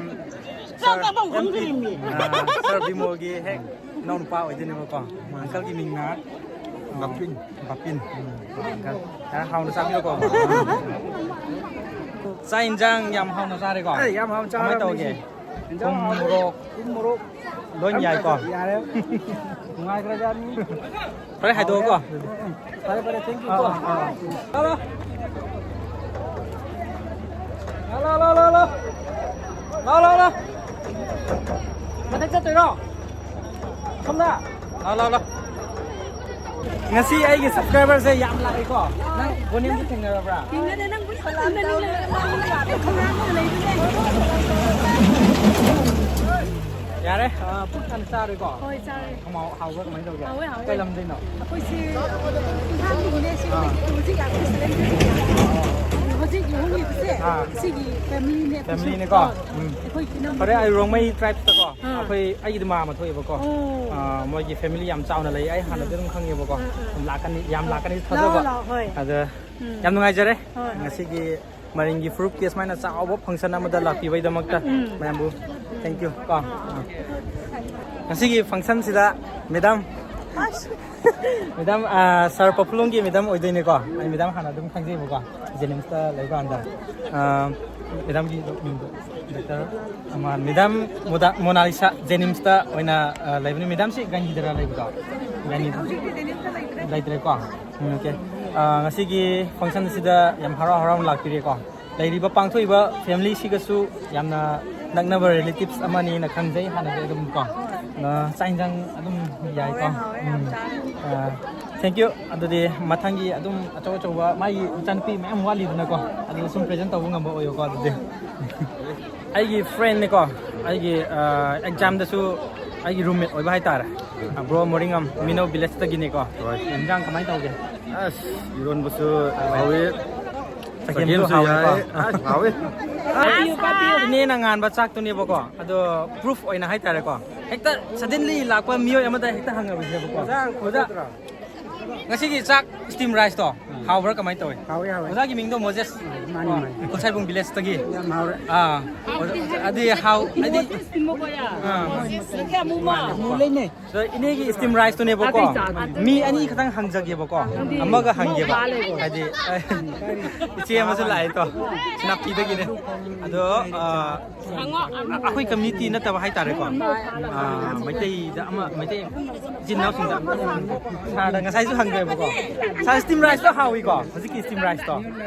ꯁꯥꯔ, ꯑꯦꯝ ꯄꯤ, ꯑ, ꯁꯥꯔ ꯕꯤꯃꯣꯜꯒꯤ ꯍꯦꯛ ꯏꯅꯥꯎꯅꯨꯄꯥ ꯑꯣꯏꯗꯣꯏꯅꯦꯕꯀꯣ꯫ ꯑꯪꯀꯜꯒꯤ ꯃꯤꯡꯅ, ꯑ, ꯕꯥꯄꯤꯟ꯫ ꯕꯥꯄꯤꯟ꯫ ꯎꯝ, ꯑꯪꯀꯜ꯫ ꯑ, ꯍꯥꯎꯅ ꯆꯥꯕꯤꯔꯣꯀꯣ꯫ ꯆꯥꯛ ꯏꯟꯖꯥꯡ ꯌꯥꯝ ꯍꯥꯎꯅ ꯆꯥꯔꯦꯀꯣ? ꯑꯦ, ꯌꯥꯝ ꯍꯥꯎꯅ ꯆꯥꯔꯕꯅꯤ꯫ ꯀꯃꯥꯏꯅ ꯇꯧꯒꯦ? ꯏꯟꯖꯥꯡ ꯊꯨꯝ, ꯍꯥꯎꯕꯅꯤ꯫ ꯃꯣꯔꯣꯛ, ꯊꯨꯝ, ꯃꯣꯔꯣꯛ꯫ ꯂꯣꯏ ꯌꯥꯏꯀꯣ? ꯌꯥꯔꯦ꯫ ꯅꯨꯡꯉꯥꯏꯈ꯭ꯔꯖꯥꯠꯅꯤ꯫ ꯐꯔꯦ, ꯍꯥꯏꯗꯣꯛꯑꯣꯀꯣ꯫ ꯎꯝ, ꯎꯝ꯫ ꯐꯔꯦ, ꯐꯔꯦ, thank you ꯀꯣ꯫ ꯑꯥ, ꯑꯥ, ꯑꯥ꯫ ꯂꯥꯎ, ꯂꯥꯎ꯫ ꯂꯥꯎ, ꯂꯥꯎ, ꯂꯥꯎ, ꯂꯥꯎ꯫ ꯂꯥꯎ, ꯂꯥꯎ, ꯂꯥꯎ꯫ ꯃꯊꯛ ꯆꯠꯇꯣꯏꯔꯣ? ꯁꯣꯝꯗ꯫ ꯂꯥꯎ, ꯂꯥꯎ, ꯂꯥꯎ꯫ ꯉꯁꯤ ꯑꯩꯒꯤ ꯁꯕꯁꯀ꯭ꯔꯥꯏꯕꯔꯁꯦ ꯌꯥꯝ ꯂꯥꯛꯑꯦꯀꯣ꯫ ꯅꯪ ꯕꯣꯅꯤꯝꯗꯤ ꯊꯦꯡꯅꯔꯕ꯭ꯔꯥ? ꯊꯦꯡꯅꯗꯦ, ꯅꯪꯕꯨ ꯈꯜꯂꯝꯗꯅ ꯂꯩꯕꯅꯦ꯫ ꯌꯥꯔꯦ, ꯑ, ꯄꯨꯛ ꯊꯟꯅ ꯆꯥꯔꯦꯀꯣ? ꯍꯣꯏ, ꯆꯥꯔꯦ꯫ ꯍꯥꯎ-, ꯍꯥꯎꯕ꯭ꯔꯥ ꯀꯃꯥꯏꯅ ꯇꯧꯒꯦ? ꯍꯥꯎꯋꯦ, ꯍꯥꯎꯋꯦ꯫ ꯀꯩ ꯂꯝꯗꯩꯅꯣ? ꯑꯩꯈꯣꯏꯁꯦ ꯏꯝꯐꯥꯜꯗꯒꯤꯅꯦ, ꯁꯤ ꯑꯥ꯫ ꯍꯧꯖꯤꯛ ꯂꯥꯛꯄꯁꯦ ꯂꯩꯇꯦ꯫ ꯍꯧꯖꯤꯛ ꯂꯨꯍꯣꯡꯉꯤꯕꯁꯦ ꯑꯥ꯫ ꯁꯤꯒꯤ ꯐꯦꯃꯤꯂꯤꯅꯦ, ꯑꯩꯈꯣꯏꯁꯨ꯫ ꯐꯦꯃꯤꯂꯤꯅꯦꯀꯣ? ꯑꯥ꯫ ꯎꯝ꯫ ꯑꯩꯈꯣꯏ ꯏꯅꯝꯃ ꯐꯔꯦ, ꯑꯩ ꯔꯣꯡꯃꯩ ꯇ꯭ꯔꯥꯏꯕꯇꯀꯣ, ꯑꯥ꯫ ꯑꯩꯈꯣꯏ, ꯑꯩꯒꯤꯗꯤ ꯃꯥꯝꯃ ꯊꯣꯛꯑꯦꯕꯀꯣ꯫ ꯑꯣ꯫ ꯑꯥ, ꯃꯣꯏꯒꯤ ꯐꯦꯃꯤꯂꯤ ꯌꯥꯝ ꯆꯥꯎꯅ ꯂꯩ, ꯑꯩ ꯍꯥꯟꯅꯗꯤ ꯑꯥ꯫ ꯑꯗꯨꯝ ꯈꯪꯉꯦꯕꯀꯣ꯫ ꯑꯥ, ꯑꯥ꯫ ꯌꯥꯝ ꯂꯥꯛꯀꯅꯤ, ꯌꯥꯝ ꯂꯥꯛꯀꯅꯤ ꯂꯥꯛꯑꯣ, ꯊꯥꯖꯕ꯫ ꯂꯥꯛꯑꯣ, ꯍꯣꯏ꯫ ꯑꯗ ꯎꯝ꯫ ꯌꯥꯝ ꯅꯨꯡꯉꯥꯏꯖꯔꯦ꯫ ꯍꯣꯏ, ꯍꯣꯏ꯫ ꯉꯁꯤꯒꯤ ꯃꯔꯤꯡꯒꯤ ꯐꯨꯔꯨꯞꯀꯤ ꯁꯨꯃꯥꯏꯅ ꯆꯥꯎꯕ ꯐꯪꯁꯟ ꯑꯃꯗ ꯂꯥꯛꯄꯤꯕꯩꯗꯃꯛꯇ ꯎꯝ꯫ ꯃꯌꯥꯝꯕꯨ ꯎꯝ꯫ Thank you ꯀꯣ꯫ ꯑꯥ, ꯑꯥ꯫ ꯉꯁꯤꯒꯤ ꯐꯪꯁꯟꯁꯤꯗ ꯃꯦꯗꯥꯝ ꯃꯦꯗꯥꯝ, ꯑꯥ, ꯁꯥꯔ ꯄꯣꯐꯨꯂꯣꯡꯒꯤ ꯃꯦꯗꯥꯝ ꯑꯣꯏꯗꯣꯏꯅꯦꯀꯣ꯫ ꯑꯩ ꯃꯦꯗꯥꯝ ꯍꯥꯟꯅ ꯑꯗꯨꯝ ꯈꯪꯖꯩꯕꯀꯣ, ꯖꯦꯅꯤꯝꯁꯇ ꯂꯩꯕ ꯀꯥꯟꯗ꯫ ꯑꯥ, ꯃꯦꯗꯥꯝꯒꯤ ꯃꯤꯡꯗꯣ ꯗꯣꯛꯇꯔ ꯑꯃ, ꯃꯦꯗꯥꯝ ꯃꯣꯗꯥ-, ꯃꯣꯅꯥꯂꯤꯁꯥ ꯖꯦꯅꯤꯝꯁꯇ ꯑꯣꯏꯅ, ꯑꯥ, ꯂꯩꯕꯅꯤ꯫ ꯃꯦꯗꯥꯝꯁꯤ ꯒꯥꯏꯅꯤꯗꯔ ꯂꯩꯕꯗꯣ? ꯒꯥꯏꯅꯤ ꯂꯩꯇ꯭ꯔꯦꯀꯣ? ꯎꯝ, ꯑꯣꯀꯦ꯫ ꯑꯥ, ꯉꯁꯤꯒꯤ ꯐꯪꯁꯟ ꯑꯁꯤꯗ ꯌꯥꯝ ꯍꯔꯥꯎ ꯍꯔꯥꯎꯅ ꯂꯥꯛꯄꯤꯔꯦꯀꯣ꯫ ꯂꯩꯔꯤꯕ ꯄꯥꯡꯊꯣꯛꯏꯕ ꯐꯦꯃꯤꯂꯤꯁꯤꯒꯁꯨ ꯌꯥꯝꯅ ꯅꯛꯅꯕ ꯔꯤꯂꯦꯇꯤꯞꯁ ꯑꯃꯅꯤꯅ ꯈꯪꯖꯩ ꯍꯥꯟꯅꯗꯤ ꯑꯗꯨꯝ ꯀꯣ꯫ ꯑ, ꯆꯥꯛ ꯌꯦꯟꯁꯥꯡ ꯑꯗꯨꯝ ꯌꯥꯏꯀꯣ? ꯎꯝ꯫ ꯑ, thank you꯫ ꯑꯗꯨꯗꯤ ꯃꯊꯪꯒꯤ ꯑꯗꯨꯝ ꯑꯆꯧ ꯑꯆꯧꯕ ꯃꯥꯒꯤ ꯏꯆꯥꯅꯨꯄꯤ ꯃꯌꯥꯝ ꯋꯥꯠꯂꯤꯗꯅꯀꯣ, ꯑꯗꯨꯗ ꯁꯨꯝ ꯄ꯭ꯔꯦꯖꯦꯟ ꯇꯧꯕ ꯉꯝꯕ ꯑꯣꯏꯌꯨꯀꯣ꯫ ꯑꯗꯨꯗꯤ ꯑꯩꯒꯤ ꯐ꯭ꯔꯦꯟꯅꯤꯀꯣ, ꯑꯩꯒꯤ, ꯑ, ꯑꯦꯛꯖꯥꯝꯗꯁꯨ ꯑꯩꯒꯤ ꯔꯨꯝꯃꯦꯠ ꯑꯣꯏꯕ ꯍꯥꯏꯇꯥꯔꯦ꯫ ꯕ꯭ꯔꯣ ꯃꯣꯔꯤꯉꯝ, ꯃꯤꯅꯣ ꯚꯤꯂꯦꯖꯇꯒꯤꯅꯤꯀꯣ꯫ ꯍꯣꯏ꯫ ꯏꯟꯖꯥꯡ ꯀꯃꯥꯏꯅ ꯇꯧꯒꯦ? ꯑꯁ, ꯏꯔꯣꯟꯕꯁꯨ ꯍꯥꯎꯋꯤ꯫ ꯆꯒꯦꯝꯁꯨ ꯆꯒꯦꯝꯁꯨ ꯍꯥꯎꯋꯦꯀꯣ? ꯌꯥꯏ꯫ ꯑꯁ, ꯍꯥꯎꯋꯤ꯫ ꯏꯅꯦꯅ ꯉꯥꯟꯕ ꯆꯥꯛꯇꯨꯅꯦꯕꯀꯣ, ꯑꯗꯣ ꯄ꯭ꯔꯨꯐ ꯑꯣꯏꯅ ꯍꯥꯏꯇꯥꯔꯦꯀꯣ, ꯍꯦꯛꯇ ꯁꯗꯟꯂꯤ ꯂꯥꯛꯄ ꯃꯤꯑꯣꯏ ꯑꯃꯗ ꯍꯦꯛꯇ ꯍꯪꯉꯕꯁꯦꯕꯀꯣ꯫ ꯏꯟꯖꯥꯡ ꯑꯣꯖꯥ, ꯈꯣꯠꯇ꯭ꯔꯥ? ꯉꯁꯤꯒꯤ ꯆꯥꯛ ꯁ꯭ꯇꯤꯝ ꯔꯥꯏꯁꯇꯣ ꯍꯥꯎꯕ꯭ꯔꯥ ꯀꯃꯥꯏꯅ ꯇꯧꯋꯤ? ꯍꯥꯎꯋꯤ, ꯍꯥꯎꯋꯤ꯫ ꯑꯣꯖꯥꯒꯤ ꯃꯤꯡꯗꯣ ꯃꯣꯖꯦꯁ꯫ ꯃꯥꯅꯤ, ꯃꯥꯅꯤ꯫ ꯈꯨꯜꯁꯥꯏꯕꯨꯡ ꯚꯤꯂꯦꯖꯇꯒꯤ꯫ ꯌꯥꯝ ꯍꯥꯎꯔꯦ꯫ ꯑꯥ, ꯑꯣꯖꯥ, ꯑꯗꯨꯗꯤ ꯍꯥꯎ-, ꯍꯥꯏꯗꯤ, ꯑꯥ꯫ ꯑꯗꯣ ꯏꯅꯦꯒꯤ ꯁ꯭ꯇꯤꯝ ꯔꯥꯏꯁꯇꯨꯅꯦꯕꯀꯣ꯫ ꯃꯤ ꯑꯅꯤ ꯈꯛꯇꯪ ꯍꯪꯖꯒꯦꯕꯀꯣ꯫ ꯑꯃꯒ ꯍꯪꯒꯦꯕ꯫ ꯍꯥꯏꯗꯤ, ꯏꯆꯦ ꯑꯃꯁꯨ ꯂꯥꯛꯑꯦ ꯇꯣ꯫ ꯁꯦꯅꯥꯄꯇꯤꯗꯒꯤꯅꯦ꯫ ꯑꯗꯣ, ꯑ, ꯑꯩꯈꯣꯏ ꯀꯝꯃ꯭ꯌꯨꯅꯤꯇꯤ ꯅꯠꯇꯕ ꯍꯥꯏꯇꯥꯔꯦꯀꯣ꯫ ꯑ, ꯃꯩꯇꯩꯗ ꯑꯃ, ꯃꯩꯇꯩ ꯏꯆꯤꯟ ꯏꯅꯥꯎꯁꯤꯡꯗ꯫ ꯁꯥꯔꯗ ꯉꯁꯥꯏꯁꯨ ꯍꯪꯈ꯭ꯔꯦꯕꯀꯣ꯫ ꯁꯥꯔ, ꯁ꯭ꯇꯤꯝ ꯔꯥꯏꯁꯇꯣ ꯍꯥꯎꯏꯀꯣ? ꯍꯧꯖꯤꯛꯀꯤ ꯁ꯭ꯇꯤꯝ ꯔꯥꯏꯁꯇꯣ꯫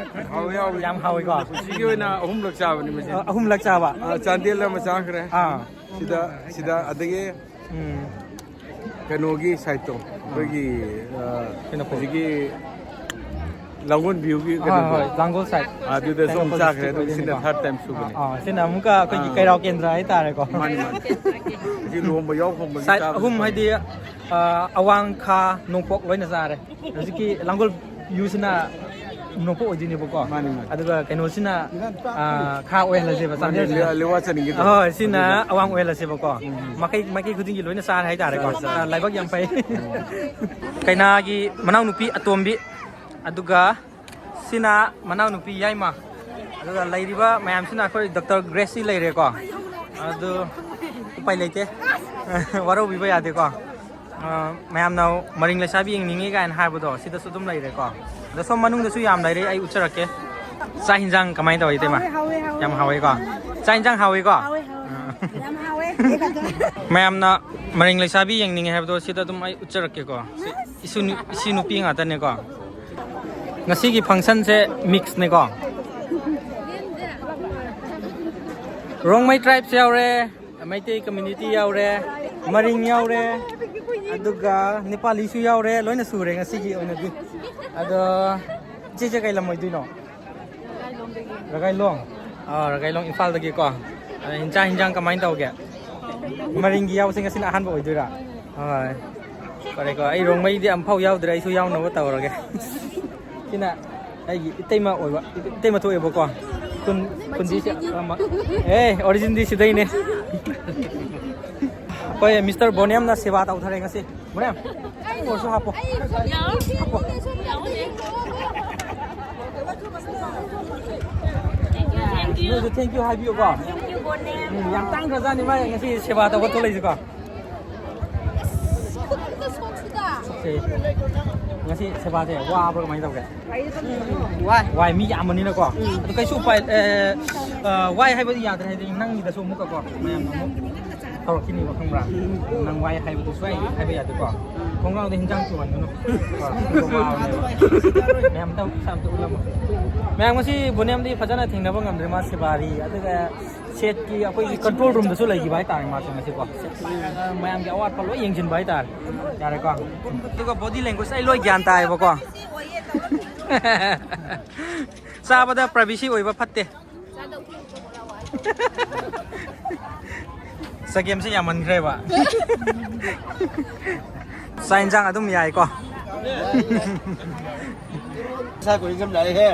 ꯍꯥꯎꯋꯤ, ꯍꯥꯎꯋꯤ꯫ ꯌꯥꯝ ꯍꯥꯎꯏꯀꯣ? ꯄꯨꯟꯁꯤꯒꯤ ꯑꯣꯏꯅ ꯑꯍꯨꯝꯂꯛ ꯆꯥꯕꯅꯤ ꯃꯁꯤ꯫ ꯑ, ꯑꯍꯨꯝꯂꯛ ꯆꯥꯕ꯫ ꯑ, ꯆꯥꯟꯗꯦꯜꯗ ꯑꯃ ꯆꯥꯈ꯭ꯔꯦ꯫ ꯑꯥ꯫ ꯁꯤꯗ, ꯁꯤꯗ, ꯑꯗꯒꯤ ꯎꯝ꯫ ꯀꯩꯅꯣꯒꯤ ꯁꯥꯏꯠꯇꯣ, ꯑꯩꯈꯣꯏꯒꯤ, ꯑ, ꯀꯩꯅꯣ ꯍꯧꯖꯤꯛꯀꯤ ꯂꯥꯡꯒꯣꯜ ꯚ꯭ꯌꯨꯒꯤ ꯍꯣꯏ, ꯀꯩꯅꯣꯗꯣ꯫ ꯍꯣꯏ, ꯂꯥꯡꯒꯣꯜ ꯁꯥꯏꯠ꯫ ꯑꯗꯨꯗꯁꯨ ꯑꯃꯨꯛ ꯀꯩꯅꯣ ꯆꯥꯈ꯭ꯔꯦ, ꯑꯗꯨ ꯍꯧꯖꯤꯛꯀꯤ ꯁꯤꯅ ꯗꯤꯁꯇ꯭ꯔꯤꯛ ꯊꯥꯔꯠ ꯇꯥꯏꯝ ꯁꯨꯕꯅꯤ꯫ ꯑꯥ, ꯑꯥ, ꯁꯤꯅ ꯑꯃꯨꯛꯀ ꯑꯩꯈꯣꯏꯒꯤ ꯑꯥ꯫ ꯀꯩꯔꯥꯎ ꯀꯦꯟꯗ꯭ꯔ ꯍꯥꯏꯇꯥꯔꯦꯀꯣ꯫ ꯃꯥꯅꯤ, ꯃꯥꯅꯤ꯫ ꯁꯤ ꯂꯨꯍꯣꯡꯕ ꯌꯥꯎ ꯐꯪꯕꯒꯤ ꯁꯥꯏꯠ ꯆꯥꯕꯁꯨ ꯑꯍꯨꯝ ꯐꯪꯉꯤ꯫ ꯍꯥꯏꯗꯤ, ꯑ, ꯑꯋꯥꯡ, ꯈꯥ, ꯅꯣꯡꯄꯣꯛ ꯂꯣꯏꯅ ꯆꯥꯔꯦ꯫ ꯍꯧꯖꯤꯛꯀꯤ ꯂꯥꯡꯒꯣꯜ ꯚ꯭ꯌꯨꯁꯤꯅ ꯅꯣꯡꯄꯣꯛ ꯑꯣꯏꯗꯣꯏꯅꯦꯕꯀꯣ꯫ ꯃꯥꯅꯤ, ꯃꯥꯅꯤ꯫ ꯑꯗꯨꯒ ꯀꯩꯅꯣꯁꯤꯅ, ꯑ, ꯈꯥ ꯑꯣꯏꯍꯜꯂꯁꯦꯕ, ꯃꯥꯅꯤ, ꯆꯥꯟꯗꯦꯜꯁꯤꯅ꯫ ꯂꯦ-, ꯂꯦꯋꯥ ꯆꯟꯈꯤꯗꯣ꯫ ꯑꯍꯣꯏ, ꯁꯤꯅ ꯑꯗꯨꯗ꯫ ꯑꯋꯥꯡ ꯑꯣꯏꯍꯜꯂꯁꯦꯕꯀꯣ꯫ ꯎꯝ꯫ ꯃꯥꯏꯀꯩ, ꯃꯥꯏꯀꯩ ꯈꯨꯗꯤꯡꯒꯤ ꯂꯣꯏꯅ ꯆꯥꯔꯦ ꯍꯥꯏꯇꯥꯔꯦꯀꯣ꯫ ꯆꯥꯔꯦ, ꯆꯥꯔꯦ꯫ ꯑ, ꯂꯥꯏꯕꯛ ꯌꯥꯝ ꯐꯩ꯫ ꯎꯝ꯫ ꯀꯩꯅꯥꯒꯤ ꯃꯅꯥꯎꯅꯨꯄꯤ ꯑꯇꯣꯝꯕꯤ, ꯑꯗꯨꯒ ꯁꯤꯅ ꯃꯅꯥꯎꯅꯨꯄꯤ ꯌꯥꯏꯃ, ꯑꯗꯨꯒ ꯂꯩꯔꯤꯕ ꯃꯌꯥꯝꯁꯤꯅ ꯑꯩꯈꯣꯏ ꯗꯣꯛꯇꯔ ꯒ꯭ꯔꯦꯁꯤ ꯂꯩꯔꯦꯀꯣ꯫ ꯑꯗꯨ ꯎꯄꯥꯏ ꯂꯩꯇꯦ꯫ ꯋꯥꯔꯧꯕꯤꯕ ꯌꯥꯗꯦꯀꯣ꯫ ꯑ, ꯃꯌꯥꯝꯅ ꯃꯔꯤꯡ ꯂꯩꯁꯥꯕꯤ ꯌꯦꯡꯅꯤꯡꯉꯤ ꯀꯥꯏꯅ ꯍꯥꯏꯕꯗꯣ ꯁꯤꯗꯁꯨ ꯑꯗꯨꯝ ꯂꯩꯔꯦꯀꯣ꯫ ꯑꯗꯣ ꯁꯣꯝ ꯃꯅꯨꯡꯗꯁꯨ ꯌꯥꯝ ꯂꯩꯔꯦ, ꯑꯩ ꯎꯠꯆꯔꯛꯀꯦ꯫ ꯆꯥꯛ ꯍꯤꯟꯖꯥꯡ ꯀꯃꯥꯏꯅ ꯇꯧꯏ, ꯏꯇꯩꯃ? ꯍꯥꯎꯋꯦ, ꯍꯥꯎꯋꯦ, ꯌꯥꯝ ꯍꯥꯎꯋꯦ꯫ ꯍꯥꯎꯋꯦꯀꯣ? ꯆꯥꯛ ꯍꯤꯟꯖꯥꯡ ꯍꯥꯎꯋꯤꯀꯣ? ꯍꯥꯎꯋꯦ, ꯍꯥꯎꯋꯦ꯫ ꯑꯥ꯫ ꯌꯥꯝ ꯍꯥꯎꯋꯦ꯫ ꯃꯌꯥꯝꯅ ꯃꯔꯤꯡ ꯂꯩꯁꯥꯕꯤ ꯌꯦꯡꯅꯤꯡꯉꯦ ꯍꯥꯏꯕꯗꯣ ꯁꯤꯗ ꯑꯗꯨꯝ ꯑꯩ ꯎꯠꯆꯔꯛꯀꯦꯀꯣ꯫ ꯁꯤ ꯏꯁꯨ ꯅꯨ-, ꯏꯁꯤ ꯅꯨꯄꯤ ꯉꯥꯛꯇꯅꯦꯀꯣ꯫ ꯉꯁꯤꯒꯤ functionꯁꯦ mixꯅꯦꯀꯣ꯫ ꯔꯣꯡꯃꯩ tribes ꯌꯥꯎꯔꯦ, ꯃꯩꯇꯩ community ꯌꯥꯎꯔꯦ, ꯃꯔꯤꯡ ꯌꯥꯎꯔꯦ, ꯑꯗꯨꯒ ꯅꯦꯄꯥꯂꯤꯁꯨ ꯌꯥꯎꯔꯦ, ꯂꯣꯏꯅ ꯁꯨꯔꯦ ꯉꯁꯤꯒꯤ ꯑꯣꯏꯅꯗꯤ꯫ ꯑꯗꯣ ꯏꯆꯦꯁꯦ ꯀꯩ ꯂꯝ ꯑꯣꯏꯗꯣꯏꯅꯣ? ꯔꯒꯥꯏꯂꯣꯡ꯫ ꯑꯥ, ꯔꯒꯥꯏꯂꯣꯡ, ꯏꯝꯐꯥꯜꯗꯒꯤꯀꯣ꯫ ꯑꯗ ꯏꯟꯁꯥꯡ, ꯏꯟꯁꯥꯡ ꯀꯃꯥꯏꯅ ꯇꯧꯒꯦ? ꯃꯔꯤꯡꯒꯤ ꯌꯥꯎꯕꯁꯦ ꯉꯁꯤꯅ ꯑꯍꯥꯟꯕ ꯑꯣꯏꯗꯣꯏꯔꯥ? ꯍꯣꯏ꯫ ꯐꯔꯦꯀꯣ, ꯑꯩ ꯔꯣꯡꯃꯩꯗꯤ ꯑꯝꯐꯥꯎ ꯌꯥꯎꯗ꯭ꯔꯦ, ꯑꯩꯁꯨ ꯌꯥꯎꯅꯕ ꯇꯧꯔꯒꯦ꯫ ꯁꯤꯅ ꯑꯩꯒꯤ ꯏꯇꯩꯃ ꯑꯣꯏꯕ, ꯏꯇꯩꯃ ꯊꯣꯛꯑꯦꯕꯀꯣ꯫ ꯈꯨꯟ, ꯈꯨꯟꯗꯤ ꯁꯤ-, ꯑꯃ-, ꯑꯦ, originꯗꯤ ꯁꯤꯗꯩꯅꯦ꯫ ꯑꯩꯈꯣꯏ Mister ꯕꯣꯅꯦꯝꯅ ꯁꯦꯕꯥ ꯇꯧꯊꯔꯦ ꯉꯁꯤ꯫ ꯕꯣꯅꯦꯝ, ꯈꯤꯇꯪ ꯑꯣꯏꯔꯁꯨ ꯍꯥꯞꯄꯣ꯫ ꯍꯥꯞꯄꯣ꯫ ꯅꯣꯏꯁꯨ thank you ꯍꯥꯏꯕꯤꯌꯨꯀꯣ꯫ ꯎꯝ, ꯌꯥꯝ ꯇꯥꯡꯈ꯭ꯔꯖꯥꯠꯅꯤ ꯃꯥꯏ ꯉꯁꯤ ꯁꯦꯕꯥ ꯇꯧꯕ ꯊꯣꯛꯂꯛꯏꯁꯦꯀꯣ꯫ ꯁꯦ, ꯉꯁꯤ ꯁꯦꯕꯥꯁꯦ ꯋꯥꯕ꯭ꯔꯥ ꯀꯃꯥꯏꯅ ꯇꯧꯒꯦ? ꯋꯥꯏ꯫ ꯋꯥꯏ, ꯃꯤ ꯌꯥꯝꯕꯅꯤꯅꯀꯣ꯫ ꯎꯝ꯫ ꯑꯗꯨ ꯀꯩꯁꯨ ꯎꯄꯥꯏ, ꯑꯦ, ꯑ, ꯋꯥꯏ ꯍꯥꯏꯕꯗꯤ ꯌꯥꯗ꯭ꯔꯦ, ꯍꯥꯏꯗꯤ ꯅꯪꯒꯤꯗꯁꯨ ꯑꯃꯨꯛꯀꯀꯣ, ꯃꯌꯥꯝꯅ ꯑꯃꯨꯛ ꯇꯧꯔꯛꯈꯤꯅꯦꯕ, ꯈꯪꯕ꯭ꯔꯥ? ꯎꯝ꯫ ꯅꯪ ꯋꯥꯏ ꯍꯥꯏꯕꯗꯨ ꯁꯨꯡꯌꯥ ꯍꯥꯏꯕ ꯌꯥꯗꯦꯀꯣ꯫ ꯎꯝ꯫ ꯈꯣꯡꯒ꯭ꯔꯥꯎꯗ ꯍꯤꯟꯖꯥꯡ ꯆꯨꯍꯟꯒꯅꯨ꯫ ꯀꯣ, ꯑꯗꯨꯒ ꯋꯥꯕꯅꯦꯕ꯫ ꯃꯌꯥꯝ ꯇꯧ-, ꯁꯥ ꯑꯝꯇ ꯎꯠꯂꯝꯃꯣ꯫ ꯃꯌꯥꯝ ꯉꯁꯤ ꯕꯣꯅꯦꯝꯗꯤ ꯐꯖꯅ ꯊꯦꯡꯅꯕ ꯉꯝꯗ꯭ꯔꯦ, ꯃꯥ ꯁꯦꯕꯥꯔꯤ, ꯑꯗꯨꯒ ꯁꯦꯠꯀꯤ ꯑꯩꯈꯣꯏꯒꯤ control roomꯗꯁꯨ ꯂꯩꯈꯤꯕ ꯍꯥꯏꯇꯥꯔꯦ ꯃꯥꯁꯦ ꯉꯁꯤꯀꯣ꯫ ꯃꯌꯥꯝꯒꯤ ꯑꯋꯥꯠꯄ ꯂꯣꯏ ꯌꯦꯡꯁꯤꯟꯕ ꯍꯥꯏꯇꯥꯔꯦ꯫ ꯌꯥꯔꯦꯀꯣ? ꯑꯗꯨꯒ body language ꯑꯩ ꯂꯣꯏ ꯒ꯭ꯌꯥꯟ ꯇꯥꯏꯌꯦꯕꯀꯣ꯫ ꯆꯥꯕꯗ privacy ꯑꯣꯏꯕ ꯐꯠꯇꯦ꯫ ꯆꯒꯦꯝꯁꯦ ꯌꯥꯝꯃꯟꯈ꯭ꯔꯦꯕ꯫ ꯆꯥꯛ ꯌꯦꯟꯁꯥꯡ ꯑꯗꯨꯝ ꯌꯥꯏꯀꯣ꯫ ꯅꯣꯏ ꯁꯥ ꯀꯨꯏꯅ ꯁꯨꯝ ꯂꯥꯛꯑꯦꯍꯦ꯫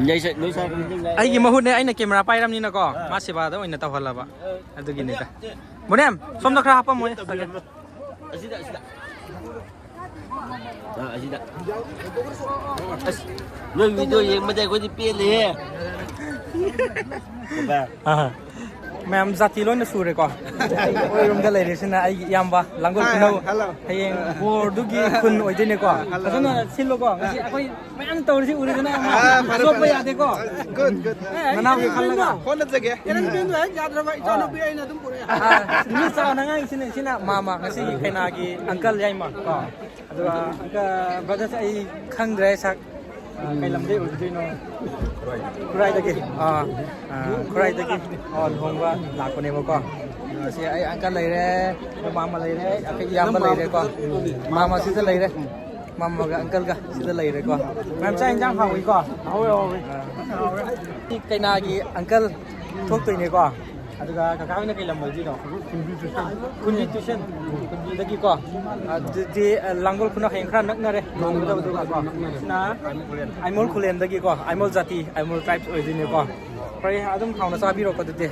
ꯅꯣꯏ ꯁꯥ, ꯅꯣꯏ ꯁꯥ ꯀꯨꯏꯅ ꯁꯨꯝ ꯂꯥꯛꯑꯦ꯫ ꯑꯩꯒꯤ ꯃꯍꯨꯠꯅꯦ, ꯑꯩꯅ camera ꯄꯥꯏꯔꯝꯅꯤꯅꯀꯣ꯫ ꯑꯥ꯫ ꯃꯥ ꯁꯦꯕꯥꯗ ꯑꯣꯏꯅ ꯇꯧꯍꯜꯂꯕ꯫ ꯑꯗꯨꯒꯤꯅꯤꯗ꯫ ꯕꯣꯅꯦꯝ, ꯁꯣꯝꯗ ꯈꯔ ꯍꯥꯞꯄꯝꯃꯣ꯫ ꯑꯁꯤꯗ, ꯑꯁꯤꯗ꯫ ꯑꯥ, ꯑꯁꯤꯗ꯫ ꯑꯁ, ꯅꯣꯏ video ꯌꯦꯡꯕꯗ ꯑꯩꯈꯣꯏꯗꯤ ꯄꯦꯜꯂꯦꯍꯦ꯫ ꯑꯥ꯫ ꯃꯌꯥꯝ ꯖꯥꯇꯤ ꯂꯣꯏꯅ ꯁꯨꯔꯦꯀꯣ꯫ ꯑꯩꯈꯣꯏꯔꯣꯝꯗ ꯂꯩꯔꯤꯁꯤꯅ ꯑꯩꯒꯤ ꯏꯌꯥꯝꯕ ꯂꯥꯡꯒꯣꯜ ꯈꯨꯅꯧ꯫ Hello. ꯍꯌꯦꯡ ꯕꯣꯔꯗꯨꯒꯤ ꯈꯨꯟ ꯑꯣꯏꯗꯣꯏꯅꯦꯀꯣ꯫ Hello. ꯐꯖꯅ ꯁꯤꯜꯂꯣꯀꯣ꯫ ꯉꯁꯤ ꯑꯩꯈꯣꯏ ꯃꯌꯥꯝ ꯇꯧꯔꯤꯁꯤ ꯎꯔꯦꯗꯅ꯫ ꯑꯥ, ꯐꯔꯦ, ꯆꯣꯞꯄ ꯐꯔꯦ꯫ ꯌꯥꯗꯦꯀꯣ꯫ Good, good. ꯑꯦ, ꯑꯩ ꯅꯅꯥꯎꯒꯤ ꯈꯜꯂꯒ꯫ ꯍꯣꯠꯅꯖꯒꯦ꯫ Arrangement ꯗꯣ ꯍꯦꯛ ꯌꯥꯗ꯭ꯔꯕ ꯏꯆꯥꯅꯨꯄꯤ ꯑꯩꯅ ꯑꯗꯨꯝ ꯄꯨꯔꯛꯑꯦ꯫ ꯑꯥ, ꯃꯤ ꯆꯥꯎꯅ ꯉꯥꯡꯉꯤꯁꯤꯅꯦ꯫ ꯁꯤꯅ ꯃꯥꯃ, ꯉꯁꯤꯒꯤ ꯀꯩꯅꯥꯒꯤ uncle ꯌꯥꯏꯃ ꯀꯣ꯫ ꯑꯗꯨꯒ uncle, brother ꯁꯦ ꯑꯩ ꯈꯪꯗ꯭ꯔꯦ ꯁꯛ꯫ ꯑꯥ, ꯀꯩ ꯂꯝꯗꯩ ꯑꯣꯏꯕꯤꯗꯣꯏꯅꯣ? ꯈꯨꯔꯥꯏꯗꯒꯤ꯫ ꯑꯥ, ꯑꯥ, ꯈꯨꯔꯥꯏꯗꯒꯤ꯫ ꯑꯣ, ꯂꯨꯍꯣꯡꯕ ꯂꯥꯛꯄꯅꯦꯕꯀꯣ꯫ ꯑꯁꯤ ꯑꯩ uncle ꯂꯩꯔꯦ, ꯑꯩꯈꯣꯏ ꯃꯥꯃ ꯂꯩꯔꯦ, ꯑꯩꯈꯣꯏ ꯏꯌꯥꯝꯕ ꯂꯩꯔꯦꯀꯣ꯫ ꯃꯥꯃ ꯁꯤꯗ ꯂꯩꯔꯦ꯫ ꯃꯥꯃꯒ uncle ꯒ ꯁꯤꯗ ꯂꯩꯔꯦꯀꯣ꯫ ꯃꯌꯥꯝ ꯆꯥꯛ ꯏꯟꯖꯥꯡ ꯍꯥꯎꯏꯀꯣ? ꯍꯥꯎꯋꯦ, ꯍꯥꯎꯋꯦ꯫ ꯑꯥ꯫ ꯁꯤ ꯀꯩꯅꯥꯒꯤ uncle ꯊꯣꯛꯇꯣꯏꯅꯦꯀꯣ꯫ ꯑꯗꯨꯒ ꯀꯀꯥ ꯍꯣꯏꯅ ꯀꯩ ꯂꯝ ꯑꯣꯏꯗꯣꯏꯅꯣ? ꯈꯨꯟꯕꯤ ꯇꯨꯏꯁꯟ꯫ ꯈꯨꯟꯕꯤ ꯇꯨꯏꯁꯟ꯫ ꯈꯨꯟꯕꯤꯗꯒꯤꯀꯣ꯫ ꯑꯗꯨꯗꯤ, ꯑ, ꯂꯥꯡꯒꯣꯜ ꯈꯨꯅꯧ ꯍꯌꯦꯡ ꯈꯔ ꯅꯛꯅꯔꯦ꯫ ꯂꯥꯡꯒꯣꯜ ꯈꯨꯅꯧ꯫ ꯁꯤꯅ ꯑꯥꯏꯃꯣꯜ ꯈꯨꯂꯦꯟꯗꯒꯤꯀꯣ, ꯑꯥꯏꯃꯣꯜ ꯖꯥꯇꯤ, ꯑꯥꯏꯃꯣꯜ tribes ꯑꯣꯏꯗꯣꯏꯅꯦꯀꯣ꯫ ꯐꯔꯦ, ꯑꯗꯨꯝ ꯍꯥꯎꯅ ꯆꯥꯕꯤꯔꯣꯀꯣ ꯑꯗꯨꯗꯤ꯫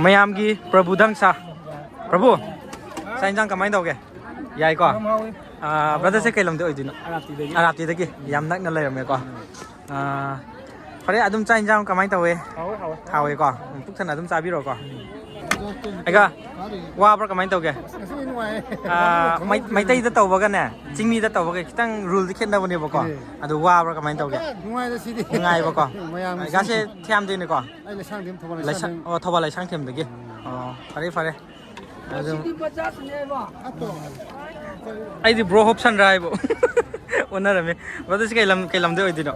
ꯃꯌꯥꯝꯒꯤ ꯄ꯭ꯔꯚꯨꯗꯪ ꯁꯥ꯫ ꯄ꯭ꯔꯚꯨ, ꯆꯥꯛ ꯏꯟꯖꯥꯡ ꯀꯃꯥꯏꯅ ꯇꯧꯒꯦ? ꯌꯥꯏꯀꯣ? ꯌꯥꯝ ꯍꯥꯎꯋꯤ꯫ ꯑ, brother ꯁꯦ ꯀꯩ ꯂꯝꯗ ꯑꯣꯏꯗꯣꯏꯅꯣ? ꯑꯔꯥꯞꯇꯤꯗꯒꯤ꯫ ꯑꯔꯥꯞꯇꯤꯗꯒꯤ꯫ ꯌꯥꯝ ꯅꯛꯅ ꯂꯩꯔꯝꯃꯦꯀꯣ꯫ ꯑꯥ, ꯐꯔꯦ, ꯑꯗꯨꯝ ꯆꯥꯛ ꯏꯟꯖꯥꯡ ꯀꯃꯥꯏꯅ ꯇꯧꯋꯦ? ꯍꯥꯎꯋꯦ, ꯍꯥꯎꯋꯦ꯫ ꯍꯥꯎꯋꯦꯀꯣ? ꯄꯨꯛ ꯊꯟꯅ ꯑꯗꯨꯝ ꯆꯥꯕꯤꯔꯣꯀꯣ꯫ ꯑꯩꯒ ꯋꯥꯕ꯭ꯔꯥ ꯀꯃꯥꯏꯅ ꯇꯧꯒꯦ? ꯉꯁꯤꯗꯤ ꯅꯨꯡꯉꯥꯏꯌꯦ꯫ ꯑꯥ, ꯃꯩ-, ꯃꯩꯇꯩꯗ ꯇꯧꯕꯒꯅꯦ, ꯆꯤꯡꯃꯤꯗ ꯇꯧꯕꯒ ꯈꯤꯇꯪ rule ꯗꯤ ꯈꯦꯠꯅꯕꯅꯦꯕꯀꯣ꯫ ꯑꯦ꯫ ꯑꯗꯨ ꯋꯥꯕ꯭ꯔꯥ ꯀꯃꯥꯏꯅ ꯇꯧꯒꯦ? ꯅꯨꯡꯉꯥꯏꯗ ꯁꯤꯗꯤ꯫ ꯅꯨꯡꯉꯥꯏꯕꯀꯣ? ꯃꯌꯥꯝꯒꯤ ꯑꯩꯒꯥꯁꯦ ꯁꯨꯝ ꯊꯤꯌꯥꯝꯗꯩꯅꯦꯀꯣ? ꯑꯩ ꯂꯩꯁꯥꯡꯊꯦꯝ, ꯊꯧꯕꯥꯜ ꯂꯩꯁꯥꯡ-, ꯂꯩꯁꯥꯡꯊꯦꯝ꯫ ꯑꯣ, ꯊꯧꯕꯥꯜ ꯂꯩꯁꯥꯡꯊꯦꯝꯗꯒꯤ꯫ ꯑꯣ, ꯐꯔꯦ, ꯐꯔꯦ꯫ ꯑꯗꯨꯝ ꯑꯩꯗꯤ ꯕ꯭ꯔꯣ ꯍꯣꯞꯁꯟꯔꯥ ꯍꯥꯏꯕꯨ ꯑꯣꯟꯅꯔꯝꯃꯦ꯫ ꯕ꯭ꯔꯗꯔꯁꯤ ꯀꯩ ꯂꯝ, ꯀꯩ ꯂꯝꯗꯩ ꯑꯣꯏꯗꯣꯏꯅꯣ?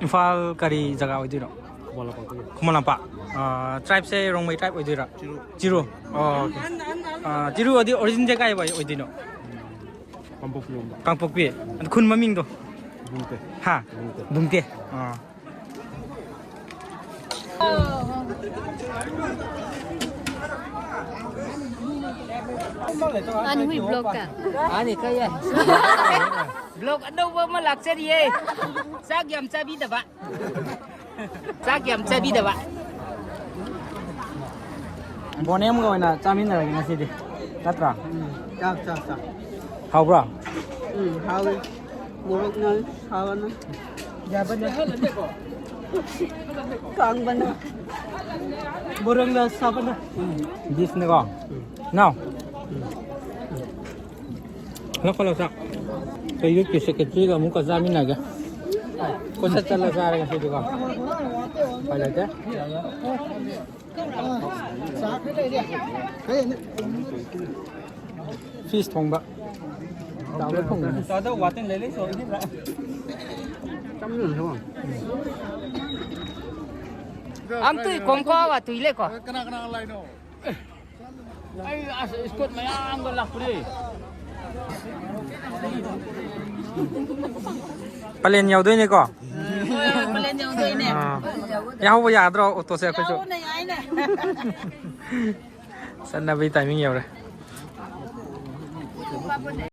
ꯏꯝꯐꯥꯜ ꯀꯔꯤ ꯖꯒꯥ ꯑꯣꯏꯗꯣꯏꯅꯣ? ꯈꯨꯃꯟ ꯂꯝꯄꯥꯛ꯫ ꯑꯥ, ꯇ꯭ꯔꯥꯏꯕꯁꯦ ꯔꯣꯡꯃꯩ ꯇ꯭ꯔꯥꯏꯕ ꯑꯣꯏꯗꯣꯏꯔꯥ? ꯆꯤꯔꯨ꯫ ꯑꯣ, ꯑꯣꯀꯦ꯫ ꯑꯥ, ꯆꯤꯔꯨ ꯑꯗꯤ ꯑꯣꯔꯤꯖꯤꯟꯁꯦ ꯀꯥꯏ ꯋꯥꯏ ꯑꯣꯏꯗꯣꯏꯅꯣ? ꯀꯥꯡꯄꯣꯛꯄꯤ꯫ ꯑꯗꯨ ꯈꯨꯟ ꯃꯃꯤꯡꯗꯣ? ꯍꯥ? ꯕꯨꯡꯇꯦ꯫ ꯑꯥ꯫ ꯃꯥꯅꯤ, ꯍꯨꯏ ꯕ꯭ꯂꯣꯛꯇ꯫ ꯃꯥꯅꯤ, ꯀꯩ ꯌꯥꯏ? ꯕ꯭ꯂꯣꯛ ꯑꯅꯧꯕ ꯑꯃ ꯂꯥꯛꯆꯔꯤꯌꯦ꯫ ꯆꯥꯛ ꯌꯥꯝ ꯆꯥꯕꯤꯗꯕ꯫ ꯆꯥꯛ ꯌꯥꯝ ꯆꯥꯕꯤꯗꯕ꯫ ꯕꯣꯅꯦꯝꯒ ꯑꯣꯏꯅ ꯆꯥꯃꯤꯟꯅꯔꯒꯦ ꯉꯁꯤꯗꯤ, ꯅꯠꯇ꯭ꯔꯥ? ꯎꯝ, ꯆꯥꯛ, ꯆꯥꯛ, ꯆꯥꯛ꯫ ꯍꯥꯎꯕ꯭ꯔꯣ? ꯎꯝ, ꯍꯥꯎꯋꯤ꯫ ꯃꯣꯔꯣꯛꯅ ꯁꯥꯕꯅ꯫ ꯌꯥꯕꯅ꯫ ꯀꯥꯡꯕꯅ꯫ ꯕꯣꯔꯪꯗ ꯁꯥꯕꯅ꯫ ꯗꯤꯁꯅꯦꯀꯣ? ꯅꯥꯎ꯫ ꯂꯧꯈꯠꯂꯣ ꯆꯥꯛ꯫ ꯑꯩꯈꯣꯏ ꯌꯨꯠꯀꯤ ꯁꯦꯀ꯭ꯔꯦꯇꯔꯤꯒ ꯑꯃꯨꯛꯀ ꯆꯥꯃꯤꯟꯅꯒꯦ꯫ ꯀꯣꯏꯆꯠ ꯆꯠꯂ ꯆꯥꯔꯦ ꯉꯁꯤꯗꯤꯀꯣ꯫ ꯎꯄꯥꯏ ꯂꯩꯇꯦ꯫ ꯐꯤꯁ ꯊꯣꯡꯕ꯫ ꯆꯥꯎꯕ ꯊꯣꯡꯕꯅꯦ꯫ ꯑꯝꯇꯨꯏ ꯀꯣꯡꯀꯥ ꯋꯥ ꯇꯨꯏ ꯂꯩꯀꯣ꯫ ꯀꯅꯥ ꯀꯅꯥ ꯂꯥꯛꯏꯅꯣ? ꯑꯩ ꯑꯁ ꯏꯁꯀꯣꯠ ꯃꯌꯥꯝꯒ ꯂꯥꯛꯄꯅꯦ꯫ ꯄꯂꯦꯟ ꯌꯧꯗꯣꯏꯅꯦꯀꯣ? ꯄꯂꯦꯟ ꯌꯧꯗꯣꯏꯅꯦ꯫ ꯑꯥ꯫ ꯌꯥꯍꯧꯕ ꯌꯥꯗ꯭ꯔꯣ ꯑꯣꯇꯣꯁꯦ ꯑꯩꯈꯣꯏꯁꯨ? ꯌꯥꯎꯕꯅ ꯌꯥꯏꯅꯦ꯫ ꯆꯠꯅꯕꯒꯤ ꯇꯥꯏꯃꯤꯡ ꯌꯧꯔꯦ꯫